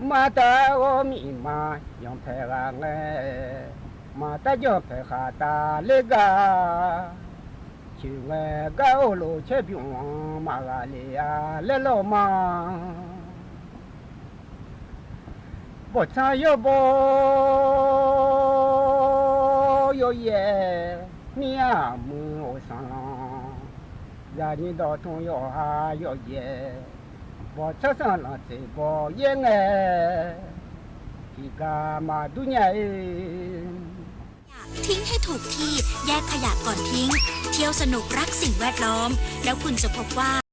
Maqtav ghawr miqma, yanpaeq ghaq ngae, maqtav janrpaeq khaqtav ler gar, coeq ngae gar or lof caer bymq-anr maqghaq lef-a laer lawr ma. Bawqtsanr yawbaw yawyaev, mir-aq muiq-euq sanqlanq, zaqnyiq dawqtmq yawqha yawyaev, bawqtsanr sanqlanq tseq baw yaer ngae, tiqgar maqdur nya-ir. ทิ้งให้ถูกที่ แยกขยะก่อนทิ้ง เที่ยวสนุกรักสิ่งแวดล้อม แล้วคุณจะพบว่า